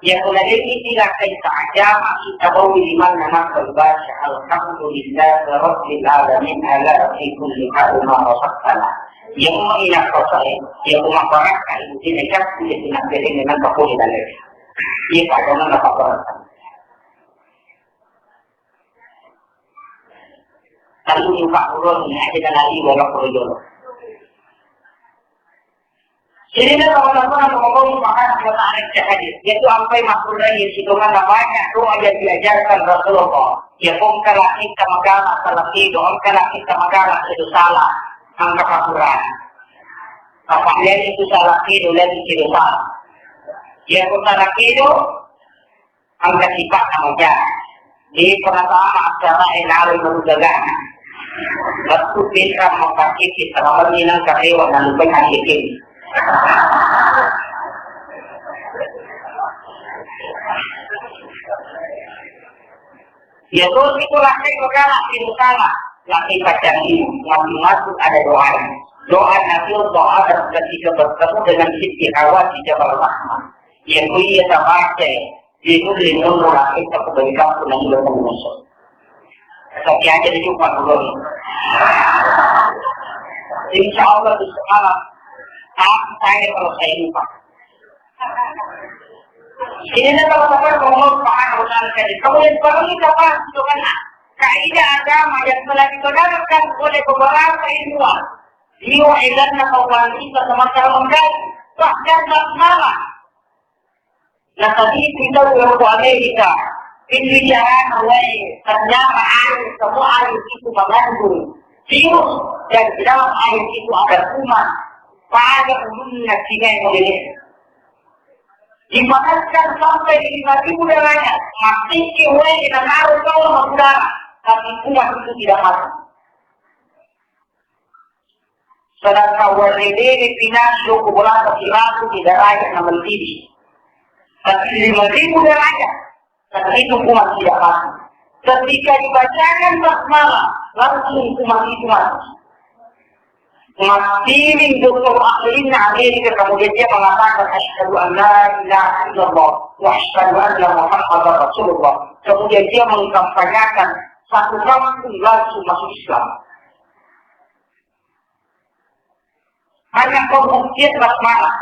yang mengalami tidak kita aja masih tahu di mana nak berbaca Alhamdulillah Rabbil Alamin ala fi kulli hal ma razaqtana. Yang mengingat kosai, yang rumah barakah itu tidak jatuh di tengah piring dengan kapuli balik. Iya, Pak, jangan apa-apa. Tellu ni Pak Guru ni aja kan lagi bolak perlu jolo. Jadi dia kalau lakukan ngomong maka kota ada hadir. Yaitu sampai makruh lagi situngan banyak doa yang diajarkan Rasulullah. Ya kongkala kita magama salah itu, kongkala kita magama itu salah. Angka kapuran. Apa dia itu salah itu lagi itu salah. Ya kota lagi itu Engka sipa'na maja. Di pengatama acara enaro menugagana. Lettu peta mapakiti tanamanni nang karewa nalupai hakikin. Ya, terus itu laki perkara di utama. Tapi kadang ini masing-masing ada doanya. Doa Nabi Allah Adam ketika bertemu dengan Siti Hawa di Jabal Rahmah. Yang ia terbaca di nulis menurut kita kebaikan pun yang belum masuk. Tapi aja di jumpa dulu. Insya Allah di sekarang tak saya kalau saya lupa. Ini adalah teman Allah Subhanahu wa Ta'ala tadi. Kemudian baru kita bahas itu kan kaidah agama yang telah dibenarkan oleh beberapa ilmuwan. Dio eganna kawan kita semasa mengkaji bahkan basmalah. Nah tadi kita udah ke Amerika, itu bicara mulai ternyata air, semua air itu mengandung virus dan di dalam air itu ada kuman. Pada ulunna Cina yang ini dipanaskan sampai lima ribu derajat, mati kiwai dan harus kau mengudara, tapi kuman itu tidak mati. Sedangkan warredere pinassu ku bolata siratu di derajat na mendidih. Tapi lima ribu derajat, tapi itu kuman tidak mati. Ketika dibacakan basmalah, langsung kuman itu mati. Matiling dokter ahlinya Amerika, kemudian dia mengatakan, "Asyhadu an la ilaha illallah wa asyhadu anna Muhammadar Rasulullah." Kemudian dia mengkampanyakan satu kampung langsung masuk Islam. Hanya pembuktian basmalah.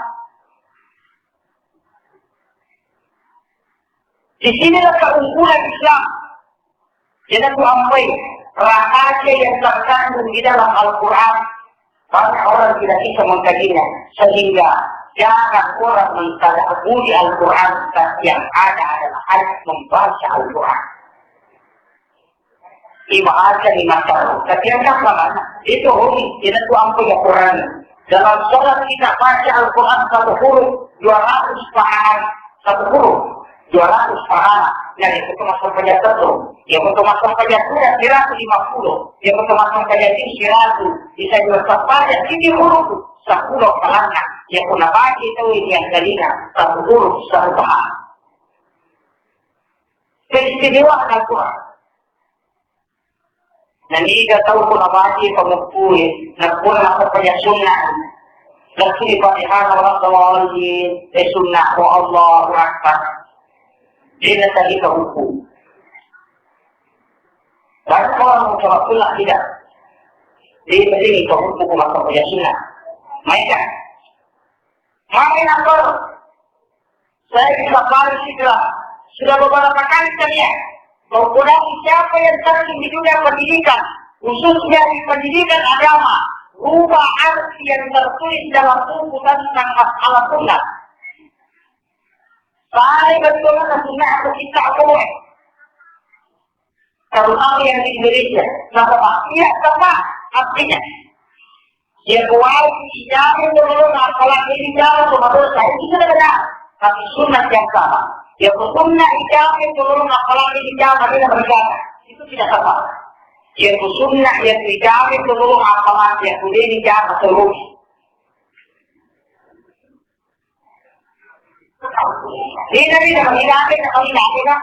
Di sinilah keunggulan Islam. Jadi aku ampai rahasia yang terkandung di dalam Al-Quran. Banyak orang tidak bisa mengkajinya, sehingga jangan orang mengkaji Al-Quran, tapi yang ada adalah hanya membaca Al-Quran. Ibahasa ni masalah. Tapi yang tak mana? Itu hobi. Tidak tu ampai Al-Quran. Dalam sholat kita baca Al-Quran satu huruf, dua ratus pahala. Satu huruf, dua ratus pahala. Yang itu termasuk saja satu. Yang itu termasuk saja sudah seratus lima puluh. Yang itu termasuk saja seratus. Bisa juga saja tiga huruf, sepuluh pahala. Yang pernah baca itu yang tadinya satu huruf, satu pahala. Keistimewaan Al-Quran. Naniga tau ko nabaca pamukkue, nappura makkapanya sunnah. Langsung Fatihah, wala dhalin, eh, sunnah, wa Allahu Akbar. Dia tadi ke hukum. Banyak orang mencoba pulang tidak. Dia tadi ke hukum makkapanya sunnah. Mereka Mari nakal. Saya bisa paling segera. Sudah beberapa kali saya lihat. Bahwa siapa yang terjun di dunia pendidikan, khususnya di pendidikan agama, rubah arti yang tertulis dalam buku tentang masalah sunnah. Saya betul sunnah atau kita boleh. Terutama yang di Indonesia. Nasaba, iya, tepat artinya. Iya, kuwai, ijama itu dulu, nah, apalagi ijama itu menurut saya itu sudah benar. Tapi sunnah yang sama. Iya, ku sunnah ijama itu dulu, nah, apalagi ijama ini berbeda. Itu tidak sama. Iya, ku sunnah, iya, ku ijama itu dulu, apalagi iya, ku dini ijama terus. Ini, ini, ini, ini, ini, ini, ini,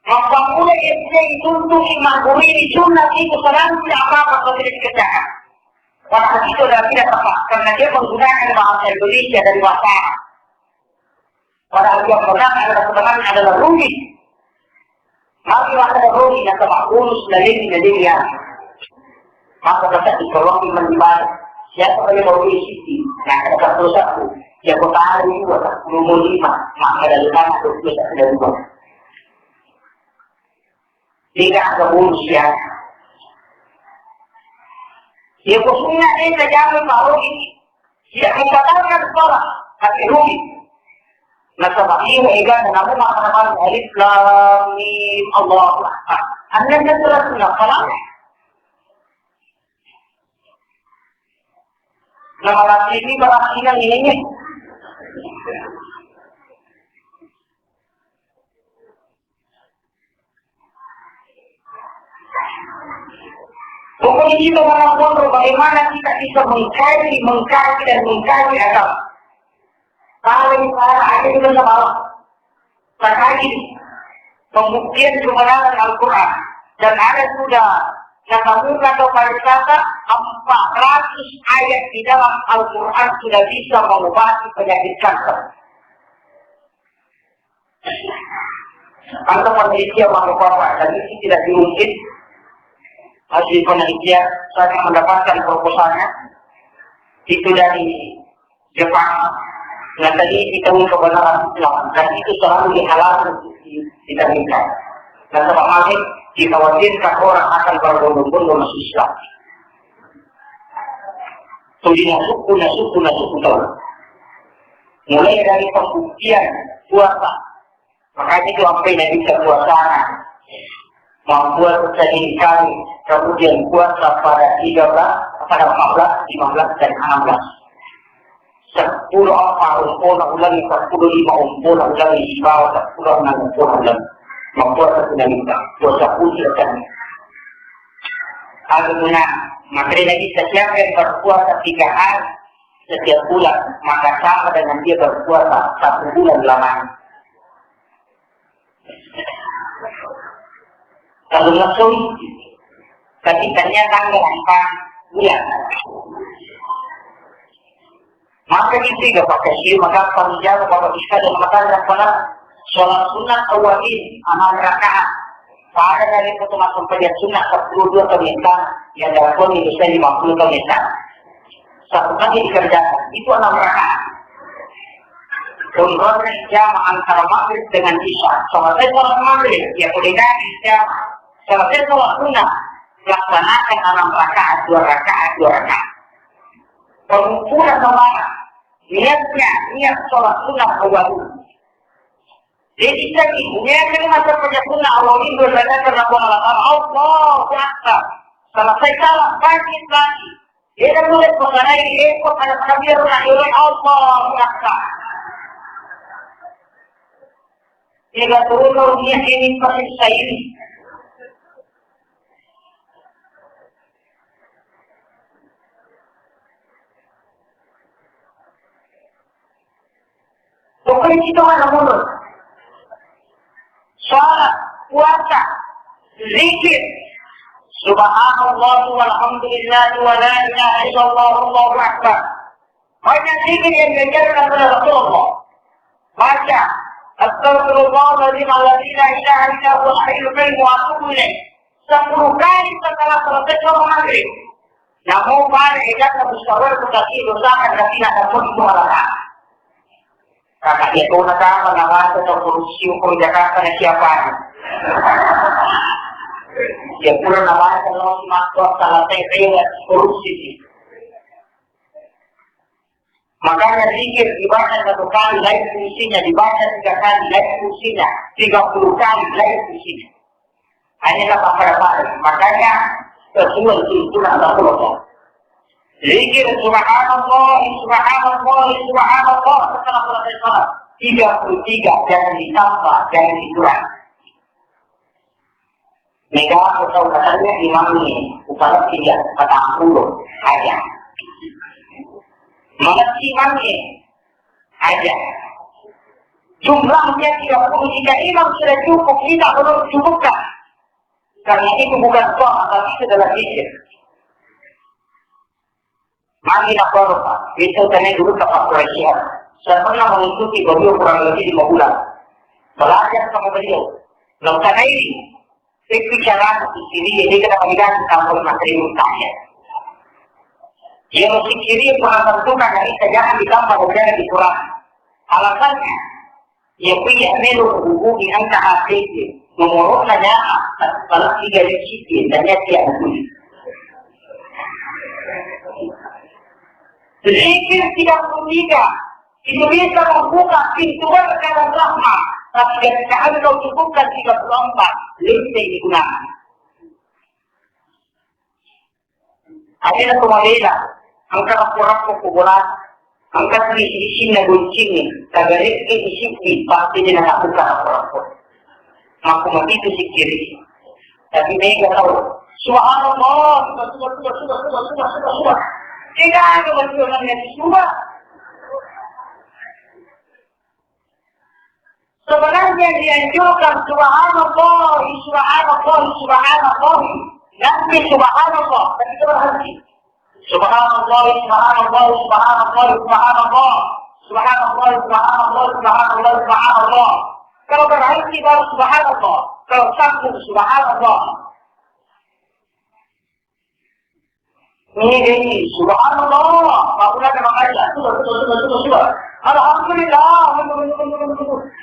Mappammula S D ituntu'i magguruini sunnah itu sedang tidak apa-apa kalau tidak dikerjakan. Padahal itu adalah tidak tepat karena dia menggunakan bahasa Indonesia dari bahasa Arab. Padahal yang benar adalah sebenarnya adalah rugi. Maka adalah rugi nasaba ulus na leni na leni ya. Maka tetap dikawaki mendibalik. Siapa yang mau isi? Nah, ada satu satu. Ya, kota hari juga tak belum lima. Maka dari mana tuh kita sudah lupa. Tidak ada bonus ya. Ya, khususnya ini terjadi baru ini. Tidak membatalkan sholat, tapi rugi. Nasaba ini ega namun maka alif lam mim Allahu Akbar. Hanya kan sholat sudah salah. Nah, malah ini berarti yang ini. Pokoknya kita mau kontrol bagaimana kita bisa mengkaji, mengkaji dan mengkaji agama. Kalau misalnya ada juga sama, tak kaji. Pembuktian kebenaran Al-Quran. Dan ada sudah katamu atau pariwisata, empat ratus ayat di dalam Al-Quran sudah bisa mengobati penyakit kanker. Ada penelitian, Bapak-bapak, dan ini tidak diungkit hasil penelitian. Saya mendapatkan proposalnya itu dari Jepang. Nah, tadi kita kebenaran Islam, dan itu selalu dihalalkan di, di kita. Dan sama lain, dikhawatirkan orang akan berbondong-bondong masuk Islam. Tuli nasukku, nasukku, nasukku tahu. Mulai dari pembuktian puasa. Makanya itu sampai Nabi puasa. Membuat sehari kali, kemudian puasa pada tiga belas, pada empat belas, lima belas, dan enam belas. Seppulo empat umpona ulangi, seppulo lima umpona ulangi, sibawa seppulo enam umpona ulangi. Membuat satu Nabi, puasa putih dan Al-Muna, materi Nabi, setiap yang berpuasa tiga hari setiap bulan, maka sama dengan dia berpuasa satu bulan lamanya. Kalau langsung, tapi ternyata tanggal empat bulan. Maka itu juga pakai siu, maka panjang Bapak Ibu dan maka pada sholat sunat awalin enam rakaat. Pada dari itu masuk pada sunat sepuluh dua tahun yang yang dalam pun itu saya lima puluh tahun yang Satu kali dikerjakan, itu enam rakaat. Umrohnya jamaah antara maghrib dengan isya. Selesai sholat maghrib, ya boleh dari jamaah. Selesai sholat sunnah, laksanakan enam rakaat, dua rakaat, dua rakaat. Pengukuran kepala, niatnya, niat sholat sunnah awal. Jadi, niat ini masa punya sunnah awal ini berada karena Allah Ta'ala. Allahu Akbar. Selesai salat, bangkit lagi. Dia kan boleh pasanai, eh, kok ada takbir, nak yuri, Allahu Akbar. Dia turun, niat ini pasti saya ini. Pokoknya kita mana mundur. Sholat, puasa, zikir. Subhanallah walhamdulillah wa la ilaha illallah, Allahu Akbar. Banyak zikir yang diajarkan oleh Rasulullah. Baca, Astagfirullahaladzim alladzi la ilaha illa huwal hayyul qayyum wa atubu ilaih. Sepuluh kali setelah selesai sholat maghrib. Namun pada ejakan mustawar kutaki dosakan kasih nak dapat itu halal. Kakak dia kau nak apa, nak baca atau korupsi, ukur Jakarta, nak siapa? Dia pura nak baca, kalau si makhluk salah saya, saya korupsi sih. Makanya zikir dibaca satu kali, lain fungsinya, dibaca tiga kali, lain fungsinya, tiga puluh kali, lain fungsinya. Hanya kata pada. Makanya sesuai tuntunan Rasulullah. Zikir subhanallah, subhanallah, subhanallah setelah selesai sholat. Tiga puluh tiga, jangan ditambah, jangan dikurang. Mega aku tahu katanya imamnya, upala tiga, patang puluh aja. Mengerti imamnya aja. Jumlahnya tiga puluh, jika imam sudah cukup, kita belum cukupkan. Karena itu bukan sholat, tapi itu adalah zikir. Magi na Bapak, itu tanya dulu ke Pak Quraisy. Saya pernah mengikuti beliau kurang lebih lima bulan. Belajar sama beliau. Lalu saya ini, saya bicara di sini, jadi kita tidak tahu materi saya. Dia mesti kiri pernah tentukan dari jangan ditambah dan dikurang. Alasannya, ya, punya melu hubungi angka H P, nomornya nyata, kalau tidak di sini, dan dia tidak hubungi. Zikir tiga puluh tiga, itu bisa membuka pintu berkah dan rahmat, tapi ketika engkau cukupkan tiga puluh empat, lincah digunakan. Akhirnya tu mabela, engka rappo-rappo ko bola, engka tu isi-isinna goncingnge, tagarekke isikki, pasti dia nak buka rappo-rappo. Makku matitu sikkiri. Tapi mega tau, subhanallah, suba, suba, suba. Tidak ada manusia yang suba. Sebenarnya Yang dianjurkan subhanallah, subhanallah, subhanallah. Nanti subhanallah, tapi kita berhenti. Subhanallah, subhanallah, subhanallah, subhanallah. Subhanallah, subhanallah, subhanallah, subhanallah. Kalau berhenti baru subhanallah. Kalau sambung subhanallah. Ini, ini, subhanallah. Aku nak makan, sudah, sudah, sudah, sudah, sudah. Alhamdulillah.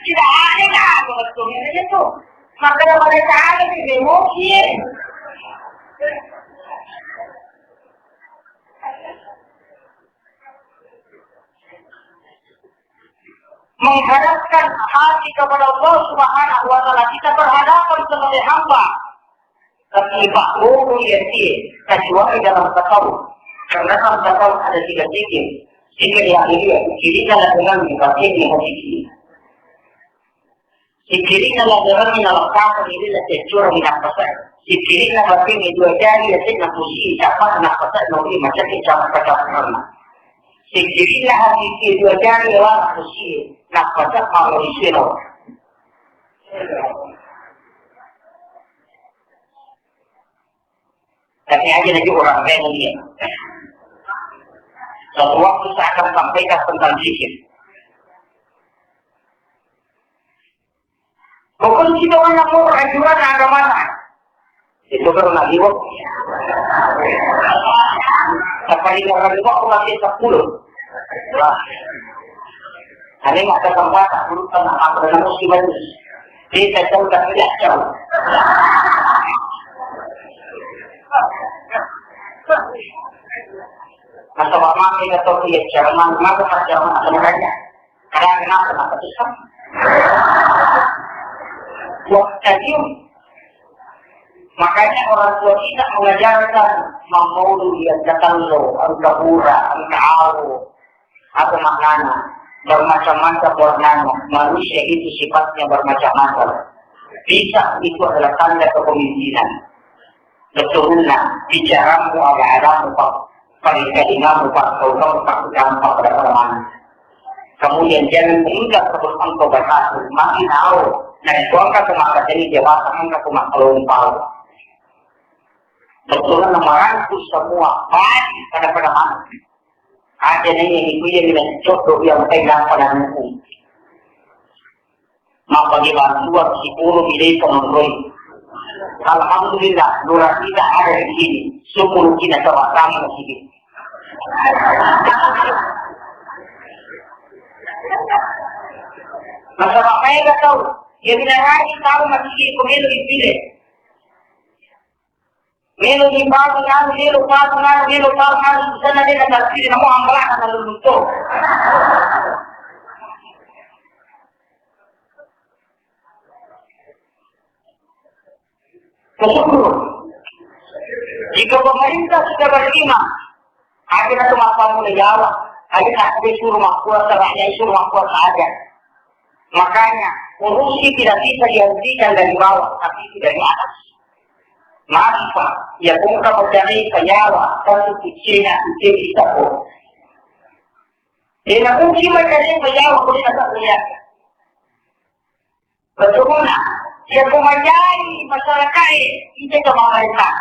Tidak ada dah, betul ini tu. Makanya mereka ada di emosi. Menghadapkan hati kepada Allah Subhanahu wa Ta'ala, kita berhadapan sebagai hamba. Tapi Pak Guru ya, kecuali dalam tasawuf. Karena dalam tasawuf ada tiga zikir. Zikir yang ini ya, zikirnya dengan batinnya hati. Sikkiri'na laberengngi nalekkakengngi ri lette cureng nappasa. Sikkiri'na batingnge dua jari yasenna pusi cappa nappasa nauri macekki cappa-cappa. Sikkiri'na hatikie dua jari yawa pusi nappasa mawari siro. Tapi aja lagi orang lain dia. Suatu waktu saya akan sampaikan tentang zikir. Pokoknya kita orang mau ajuran agamana. Itu baru nak liwat. Sampai lima kali liwat, aku masih sepuluh. Wah. Ada yang ada tempat, aku lupa nak apa, dan aku sih bagus. Kita jauh tak melihat jauh. Masa mama kita tahu dia Jerman, maka pas Jerman sebenarnya. Kadang kenapa, kenapa susah? Wah, tadi. Makanya orang tua kita mengajarkan mammaulu, engka tello, engka pura, engka awo. Apa maknanya? Bermacam-macam warnanya. Manusia itu sifatnya bermacam-macam. Pisang itu adalah tanda kepemimpinan. Betulna, bicaramu, ala-alamu, Pak. Pangkalingamu, Pak, kau, kau, Pak, gampang pada mana. Kemudian jangan meninggal sebelum engkau berhasil. Mati tahu. Nah, itu angka kemaka jadi jabatan, angka kemaka lompau. Betulna merangkul semua. Baik, pada-pada mana. Ada nanya itu yang bilang jodoh yang pegang pada hukum. Mappagi bantuang sipulumi desa nonroi. Alhamdulillah, lurah kita ada di sini. Sepuluh kita coba kamu sini. Nasaba maega tau, iya binarai tau masigi ko melo ipile. Melo ni paru nganu, melo paru nganu, melo paru nganu, sana de na tasiri namo ambalana na lulunto. Bersyukur. Jika pemerintah sudah beriman, aja na tu mappammula yawa, aja na tu suruh makkuasa, rakyat suruh makkuasa aja. Makanya, korupsi tidak bisa dihentikan dari bawah, tapi itu dari atas. Maaf, Pak, ya, kung ka pacari payawa, kan tu kucina, kucina kita ko. Dia nak kunci macam ni payawa, boleh nak tak boleh. Betulna, ya, kung majai masyarakat, itu ke pemerintah.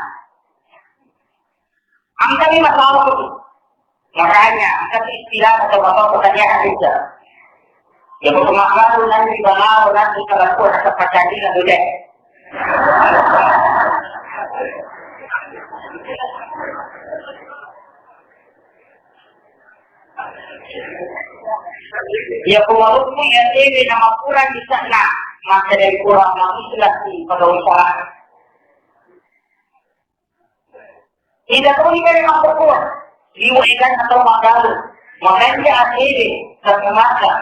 Angkami masalah tu. Makanya, angka istilah atau apa pertanyaan itu. Ya, betul masalah tu nanti bangau, nanti kalau aku rasa pacari lah tu deh. Ya, pengaruhmu ya, ini nama kurang di sana. Maka dari kurang manusia sih pada usaha. Ida toni bere makkokkoe, liwe' eganna tau maggalung, makanja asede, sangngangakka,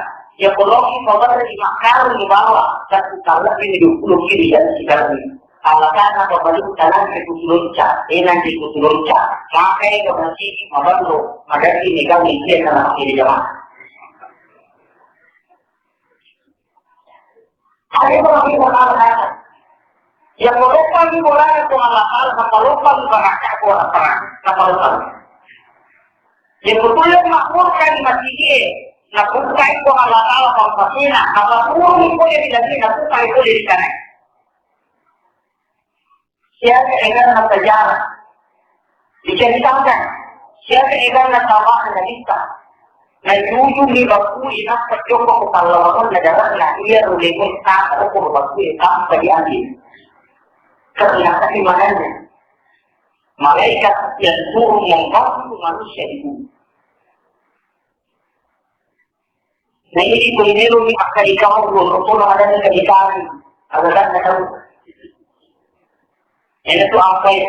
iya koloki pawerri makkarung ibawa, satu kallebbini duappulo kilo iya sikaleng. Allakanna pabalu tanang ri kutu lonca, enang ri kutu lonca, maka ega masigi maballo, maderri megangngi iya tana makkeda jamaah. Ayo, kalau kita tahu, ya, kalau lupa di bola itu Allah Taala, kalau lupa di bola itu Allah Taala, kalau lupa. Ya, betul ya, makmur kan masih dia. Napuppai Puang Allah Ta'ala pappasena, napaturungi pole ri lati'e, napuppai pole ri tanae. Siaga eganna sejarah diceritakan, siaga eganna tama'na nabitta. Najujumi bakkue nappa jokka ko pallawangenna dare'na, iyaro lemo tata ko bakkue tanpa diambil. Karena keimanannya, malaikat yang turun membantu manusia di bumi. Na idi ko imeloni akkarikau, lo tona adani karikani, agaganna tau. Ena tu ampai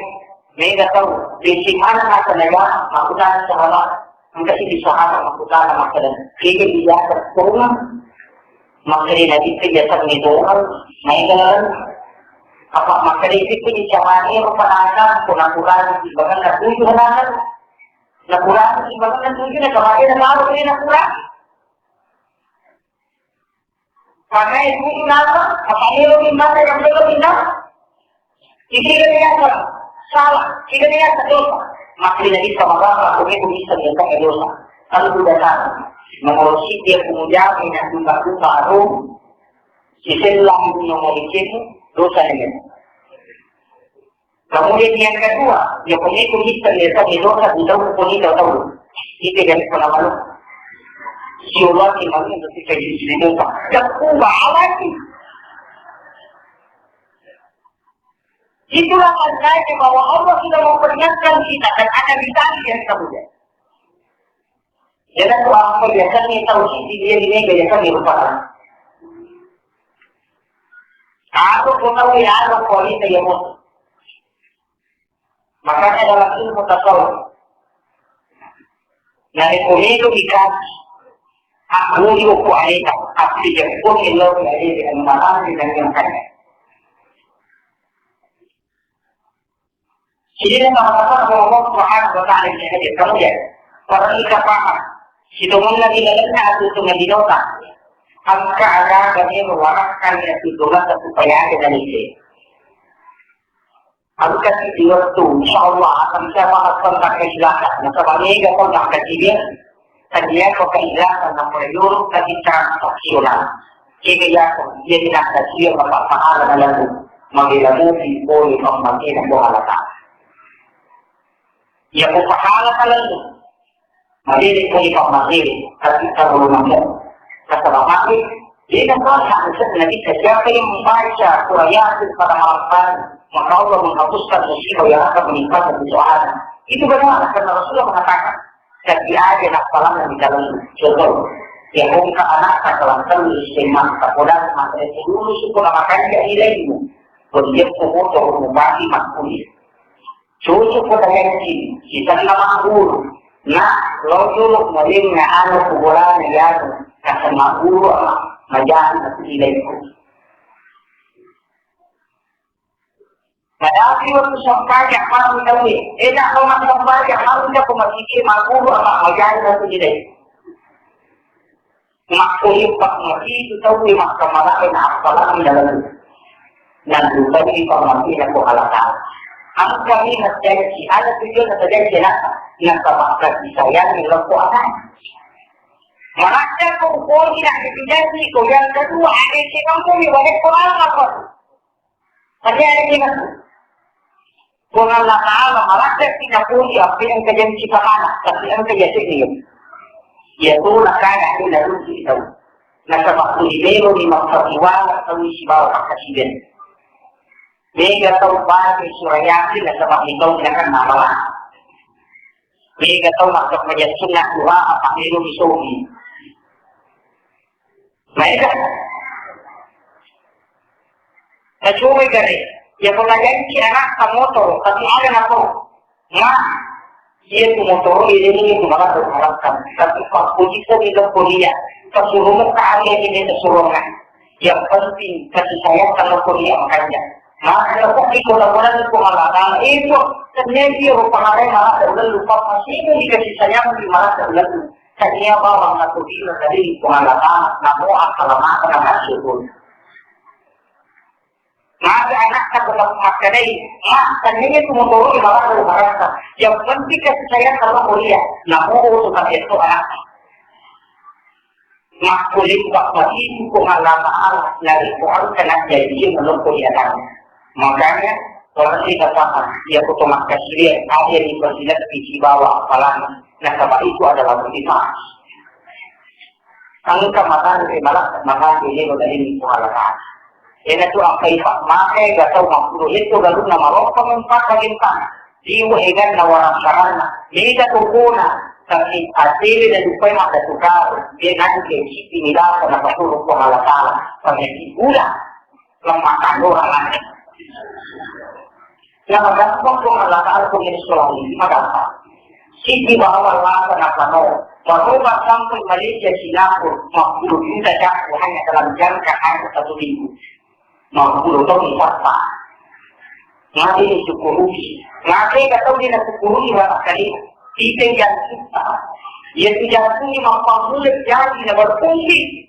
mega tau, besi mana nasa naga, makutan sahala, engka si sahala makutan makkada. Kini biasa tona, makkada nabi biasa ni tona, mega apa makkada itu ni carane rupa nasa, kuna kurang, bahkan na tujuh nasa. Nakurang, ibaratna tujuh, na kamae, na taro, na kurang. Pakai tujuh nama, apa elo minta, yang belum minta. Iki dia salah, iki dia dosa. Maka dia bisa marah, aku ni bisa dia kan dosa. Kalau sudah tahu, mengurusi dia kemudian, yang buka-buka, aduh, si selang, yang mau bikin, dosa ini. Kemudian yang kedua, ya, pengikut Islam ya, tapi dosa di dalam pun itu tahu. Itu dari pengamalan. Siapa sih malu untuk kita di sini, Pak? Ya, ubah lagi. Itulah tandanya bahwa Allah sudah memperingatkan kita dan akan ditagih yang kemudian. Jadi, tu apa biasanya tahu sih dia ini, biasanya lupa. Aku pun tahu ya, aku kualitas ya, Bos. Makanya dalam ilmu tasawuf, narekko melo dikaji, aku ni ko aleta, aku dijemput elo di aleta, anu matang di dalam kaya. Jadi, sama-sama Allah Subhanahu wa Ta'ala ini aja, kamu ya, orang kita paham. Situ mana di dalamnya aku tu ngadinota. Angka ada kami mewarahkan ya, situ masa supaya ada dari sini. Engka si waktu, insya Allah akan bisa bahas tentang keikhlasan. Nasaba mega tentang kajian, tania ko keikhlasan, namun yuruk tadi transaksional. Kega yako, jadi nak kajian bapak pahala dalam mangelamu di poli pammatena ko halata. Ya ko pahala dalam Madede ko ipammateri, tapi kalau namo, kata bapaknya, dia kan tahu hak misalnya kita, siapa yang membaca surah Yasin pada malam hari, maka Allah menghapuskan musibah yang akan menimpa kebutuhan. Itu benar, karena Rasulullah mengatakan, tapi ada nak palangan di dalam contoh, yang buka anak dalam selu istimewa, tak boleh maka itu dulu suku nama kaya ilaimu, berjempu motor, mubati, makkulit. Cucu ko tayanci, sisenna magguru. Na, lo julu malinga anu ku bolana yanu, naseng magguru ama, majani aku ilaiku. Madapi waktu sempajang malu tawe, enak lo massempajang malu jako masike magguru ama, majani aku ilaiku. Makkulipa mati itu tau di mahkamah lain, apalagi dalam nanti tau di pamati aku halakal. Angkami najanci, ada tujuan najanci nak, nak bakal disayang di loko anak. Malacca ko upoji nak dijanci ko yang kedua, ada si kampung di balik kolam apa? Tapi ada kita. Puang Allah Ta'ala malacca kita puji apa yang kajanci kemana, tapi yang kajanci ini. Ya tu nakana ini lalu kita. Nasaba ku di melo ni makkasiwala tau sibawa pakkasiwiang. Mega tau baca surah Yasin nasaba ni tau nakan namala. Mega tau makkasiwiang sunnah doa apa melo ni sogi. Mega. Nacobai gare, ya pernah janji anak kamu motor, tapi ada nako. Ma, iya tu motor ini ini tu malah berharapkan. Tapi pak puji tu di kuliah, kesuruh muka ada ini kesuruhan. Yang penting kasih sayang kalau kuliah makanya. Maka aku di kota-kota itu malah itu terjadi rupa hari malah udah lupa masih ini dikasih sayang di malah udah. Tania bawang nakutina tadi pengalaman, namo assalamualaikum warahmatullahi. Maka anaknya tetap makkanai, mak, tania itu motor di bawah dari barangka. Yang penting kasih sayang kalau kuliah, namo itu tadi itu anak. Makkulipa matipu Puang Allah Ta'ala, narekko engka najjajie maloppo ri agama. Makanya, orang kita paham, iya ko to makkasiwiang, ada yang dipersilati sibawa apalagi, nasaba itu adalah musibah. Engka matanre, malah matanre lino dari Puang Allah Ta'ala. Iyanatu ampai pa-, makai ga tau makkuro, itu galunna maloppo mempat bagentana. Liwe eganna warang saranna. Mega tokona, tapi atele na dupai makkatuka, dia nanti siti milasa na pasuru Puang Allah Ta'ala. Pameti gula, lemah tandora lagi. Yang gampang Puang Allah Ta'ala punya sekolah ini, gampang. Siti bawa lasa na pano. Baroba sampai Malaysia, Singapura, lima puluh juta jago hanya dalam jangka hanya satu minggu. Lima puluh tahun siapa? Mati ni syukuri. Mati kata dia nak syukuri barangkali. Kita yang kita. Ia tu jatuh ni mampu mulai jadi nak berfungsi.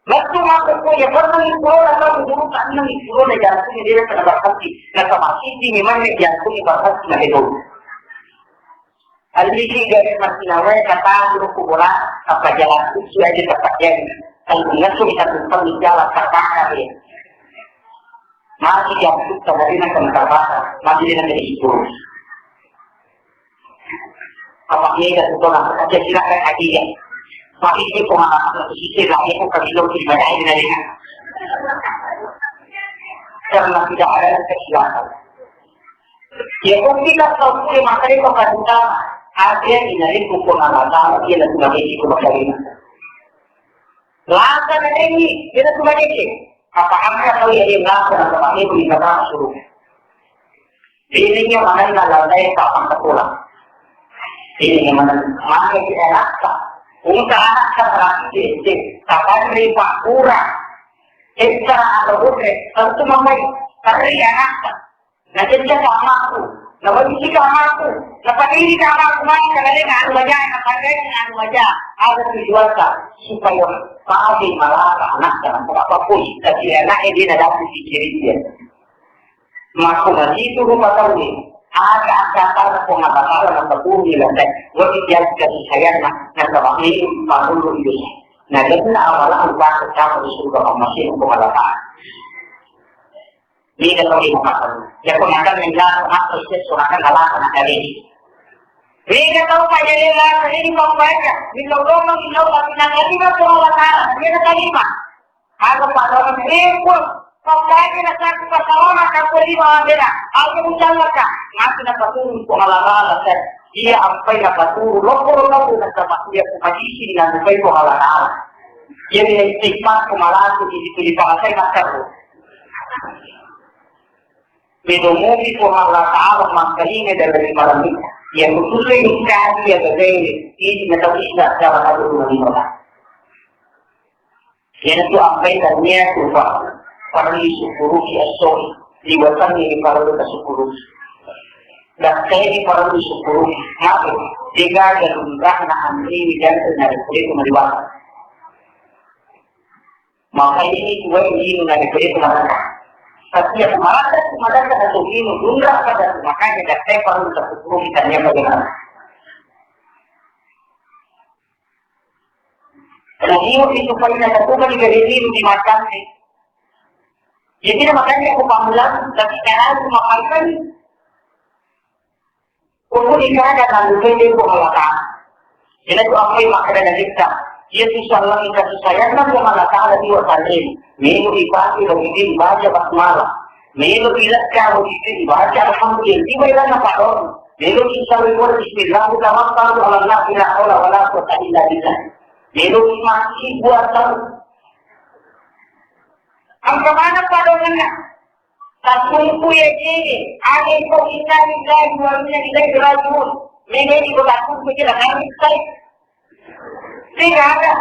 Lettu makkukku, iya pernah ipurona tau guru, tanna ipurona jantung dia kena berhenti. Nasaba siti memang jantung berhenti na itu. Alli siga masih nawai kata guru kubura, apa jalan suci aja tempat jadi. Kalau nggak sudah satu kali jalan terpaksa dia. Masih jantung sama dia kena terpaksa, masih dia kena itu. Apa mega tu tona, aja silakan hadiah. Tapi ini pengalaman pesisir lah, ini bukan film di mana ini dari. Karena tidak ada kesilapan. Ya, bukti kan kau punya makanya kau kasih tahu. Ada yang dari buku nama tahu, dia langsung lagi di rumah kalian. Lasa na dengi, dia langsung lagi. Apa angka kau ya, dia lasa na kau pakai, bisa masuk. Ini dia mana yang lalai, tak akan terpulang. Ini yang mana, mana yang tidak rasa. Ungka anakta berarti, kapan ripa kurang. Ekstra atau utre, tentu mamai, teri anakta. Najeja kamaku, nawabisi kamaku, napadiri kamaku, maka nalena anu maja, napadiri anu maja. Ada tujuanka, supaya pahami malaka anakta, apa pun, tapi anaknya dia dapat pikirin dia. Makko matitu rupa tauwe, aga akkatana Puang Allah Ta'ala napaturu ri lante, wedding jaji kasih sayangna, nasaba melo parellu idosa. Nagenna amalang upake cappu ri suruga pammasena Puang Allah Ta'ala. Mega tau ri makassang. Yako makan mega maka sessu makan nalaka nakale. Mega tau pajale laka ini pambaca, melo lomang, melo tapi nangalima Puang Allah Ta'ala, mega tarima. Aga pada orang repot, pakai na satu pasalama ka ko lima bela. Aku ucapkan, ngaku na paturu ko halala kan. Iya ampai na paturu, loko loko na sama iya ko majisi na ko halala. Iya ni istighfar ko malaku di di pakai na satu. Medomomi ko Allah Ta'ala mangkalinga dalam lima rami. Iya kutusu ini kami ya bebe, ini na tahu istighfar sama aku lima. Iyanatu ampai tania rupa parellu isukkuruki essoe, liwatengngini parellu tasukkuruki. Dakkaini parellu isukkuruki. Mabe, degaga lunra'na anriwi jantung narekko de'tu maliwatang. Maka ini tuwai lino narekko de'tu maliwatang. Tapi yang marasa tu madakka atau lino lunra pada tu, makanya dakkai parellu tasukkuruki tania bagaimana. Nah, iya, itu paling ada tuh kan juga di sini di makan nih. Jadi, makanya aku panggilan, tapi cara aku makan kan, aku di sana kan, aku itu halata. Jadi, aku apa yang makan dan kita. Iya, susah lagi, kasih sayang kan, yang Allah Ta'ala di wasalim. Minggu ipati, lagi di baca basmalah. Melo ilakka wajib dibaca alhamdulillah, tiba ilana padon. Melo isawai wala bismillah, tawakkaltu ala Allah, la haula wala quwwata illa billah. Melo mati buatan. Angka mana padonanna? Tasungku ya jini, angin ko inna lillahi wa inna ilaihi rajiun. Melo di kota ku kira kami sai. Tidak ada.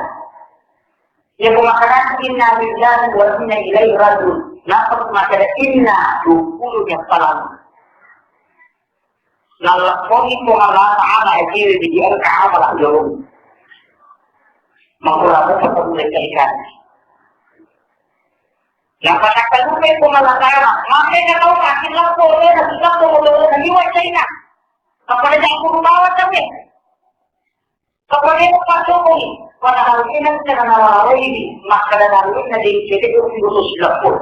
Iya ko makkeda inna lillahi wa inna ilaihi rajiun. Nappa makkeda inna dukkulu nyappalana. Nalakkoni Puang Allah Ta'ala ajewe di engka amala jolo. Makura muka pemulai ikan. Nappa nakkalupai Puang Allah Ta'ala. Maka kita tahu makin lapor dia, kita tahu dia, dia wajahnya. Apa dia aku bawa tapi? Kepada Pak Jokowi, Padahal engka nalawaiwi, makkeda nalena deng cedde' urusu silappur.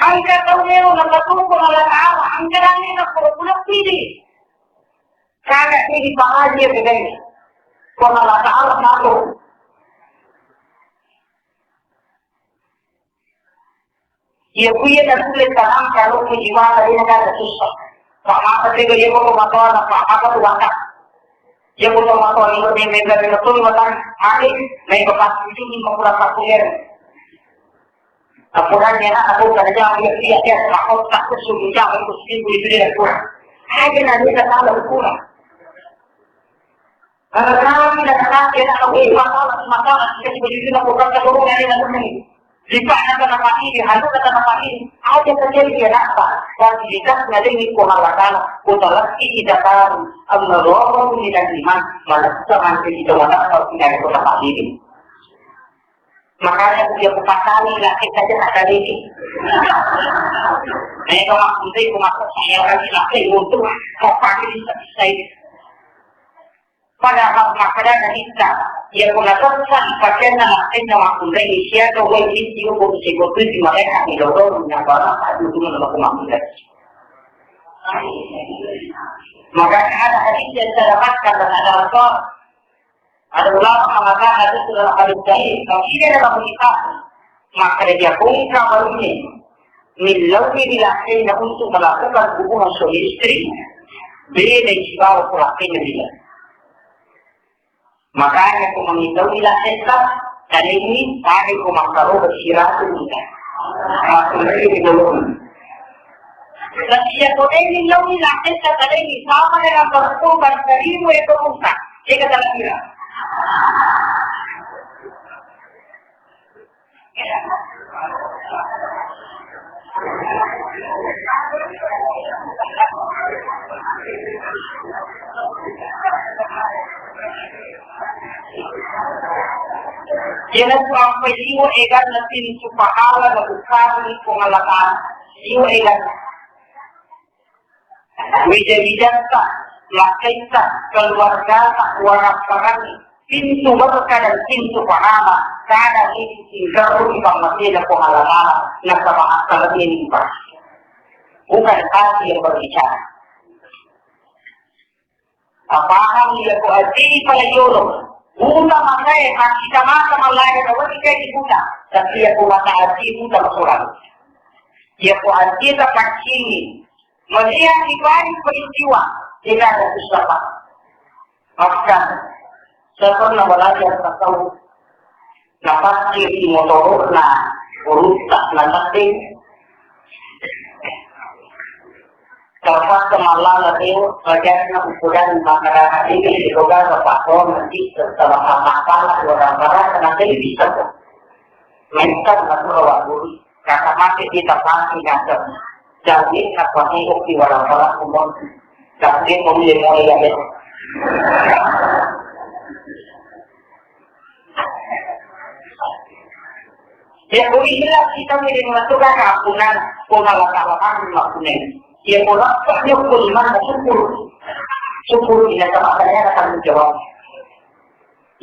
Engka tau melo nakatungko Allah Ta'ala, engka nalena pura-pura pidi. Kaga ini pahaji ya bedai. Ko Allah Ta'ala satu. Iya kuya na kulle tanang kalau ku jiwa tadi na kada susah. Pak mata tega iya ko matoa na pak apa tu wata. Iya ko matoa ni ko dia mega ni ko tu wata. Mari, mega pas itu ni ko kurang satu yer. Apuranya na aku kada jauh dia dia dia takut takut suruh jauh itu seminggu itu dia kurang. Aja na dia salah kurang. Karena kami dan kaki anak aku masalah masalah kita sebenarnya bukan keturunan yang ini. Jika anak anak ini, anak anak ini, aja terjadi dia apa? Dan jika ngadeng itu Allah Ta'ala, kota lagi kita tahu, Allah Ta'ala tidak iman, malah sama kita mana tahu tidak ada kota ini. Makanya dia kepakani lah kita aja ada ini. Nah, itu maksudnya itu maksud saya orang ini lah untuk kota ini saya Padahal makkedana Isa, iya ko nasessa pakenna lattenna makkunrai, siaga uwai sijjiu ko sego tuju malaeka ni dodong nyabbara adu tuna lako makkunrai. Makanya ada hadis yang saya dapatkan dan ada Rasul, ada ulama mengatakan itu adalah hadis sahih. Kalau tidak dalam hadis sahih, Makkeda dia bongka barunya millaui ri lakkena untuk melakukan hubungan suami istri, beda sibawa ko lakkena ri lakkena. Makanya ko memillau ri lakkena, kaliani pake ko makkaroba siratu kita. Maksudnya di dalam. Dan dia ko deni millau ri lakkena kaliani sama dengan berkorban seribu ekor unta. Dia kata kira. Iyanatu ampai liwe' eganna pintu pahala nabukkani Puang Allah Ta'ala. Liwe' eganna. Wija-wijatta, lakkaitta, keluargata, warapparanni, pintu berkah dan pintu pahala, kada idi tinggarru ri pammasena Puang Allah Ta'ala, nasaba akkalani lipa. Bukan hati yang berbicara. Apahang iya ko addini pala yolo. Buta matae, makkita mata mallada, nawedding kai buta. Tapi iya ko mata ati buta masorang. Iya ko ati tapaccingi. Melihat di balik peristiwa, tidak ada usaha. Bahkan, saya pernah belajar tasawuf. Napaccing motoro'na, urutta nateddeng. Terpaksa mallala teo, bajanna ukuran makarana ini diboga ke pakon nanti setelah masalah orang barang nanti bisa tuh. Mental atau awak guru, kata mati kita pasti ngasem. Jadi apa sih oki orang barang umur. Tapi mulai mulai ya. Iya, ko ikhlas kita menjadi menentukan keakunan, ko malah kawakan lakukan. Iya, ko lapar dia ko iman syukur. Syukur tidak sama saya akan menjawab.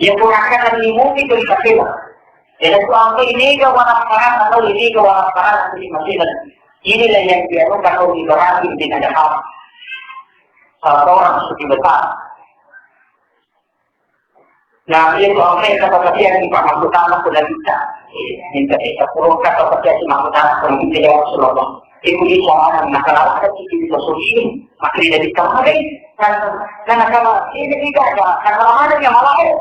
Iya, ko akan mengimumi dari kafir. Jadi itu apa ini ke warna parang atau ini ke warna parang atau di masjid. Inilah yang dianukan oleh Ibrahim bin Adham. Salah seorang sufi besar. Nah, iya tu ampe kata-kata yang di Pak Mahmud Tanah pun dah bisa. Minta kita kurung kata-kata si Mahmud Tanah pun minta ya Rasulullah. Ibu di sana, nah kalau ada sih di Rasul ini, maka dia bisa makai. Nah, nah, nah, kalau ini tidak ada, nah, kalau ada yang malah, eh,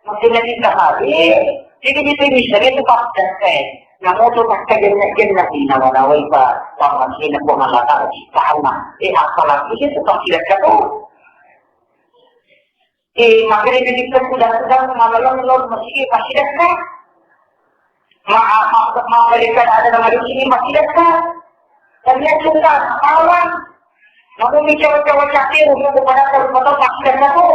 mungkin dia bisa makai. Jadi itu bisa, dia tu pas dah saya. Nah, mau tu pas kajian-kajian lagi, nama-nama itu, sama sini, bukan masalah, sama. Eh, apalagi itu pas tidak tahu. Eh, magari di kita sudah-sudah malam-malam masih masih dekat. Ma, ma, ma, mereka ada nama di sini masih dekat. Dan dia suka kawan. Namun bicara-cara cakir untuk kepada terpotong masih dekat tu.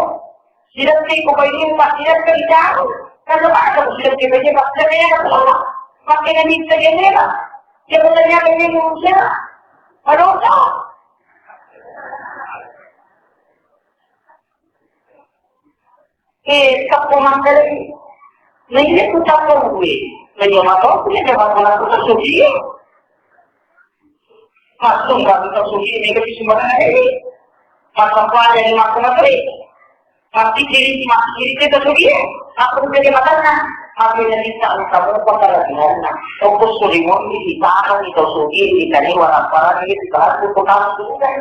Tidak sih, kau ini masih dekat di jauh. Kalau ada sudah kita je masih dekat ya, makin ini saja ni lah. Dia bertanya dengan manusia. Aduh, Eh, tappa makkeda, na iya ku tappa uwe. Na iya matoku iya, iya matoku sugi. Massumba tau sugi, mega sumbangan ini. Massappa iya, iya matoku matoi. Mappikiri, mappikiri kita sugi. Aku jadi matanna. Aku jadi tak kamu kok kalau dengan. Fokus sugi, mau di tanah itu sugi, di tani warna-warna, di tanah itu kamu sudah.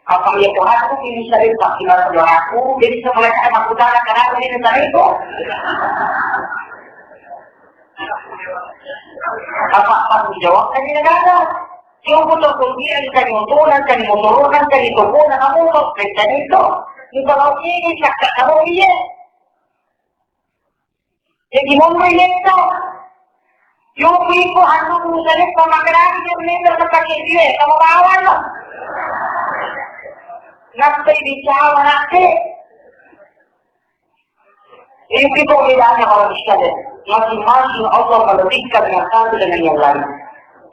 Apa iya Tuhanku, ini sering pasti doaku, jadi sebenarnya aku cara karena ini tadi itu. Apa tanggung jawab tadi negara? Coba tuh kemudian tadi motoran, tadi motoran, tadi tokonan, kamu tuh, tadi itu. Ini kalau ini cakap kamu iya. Jadi monro itu. Yopi ko anu musale pamakerani ke mendo ke pakai dia sama bawang lo. Nanti bicara nanti. Itu kok bedanya orang sekalian. Masing-masing Allah melebihkan yang satu dengan yang lain.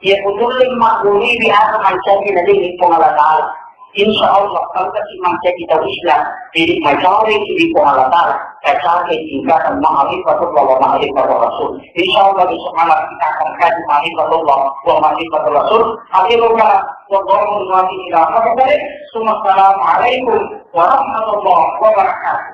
Iya, betul, maklumi di atas mancaji dari Puang Allah Ta'ala. Insya Allah, kalau kita mancaji tau Islam, jadi majority di Puang Allah Ta'ala, tercapai tingkatan ma'rifatullah wa ma'rifatur Rasul. Insya Allah, besok malam kita akan kaji ma'rifatullah wa ma'rifatur Rasul. Akhirul kalam, wallahu muwaffiq ila aqwamit thariq. Tsumma assalamualaikum warahmatullahi wabarakatuh.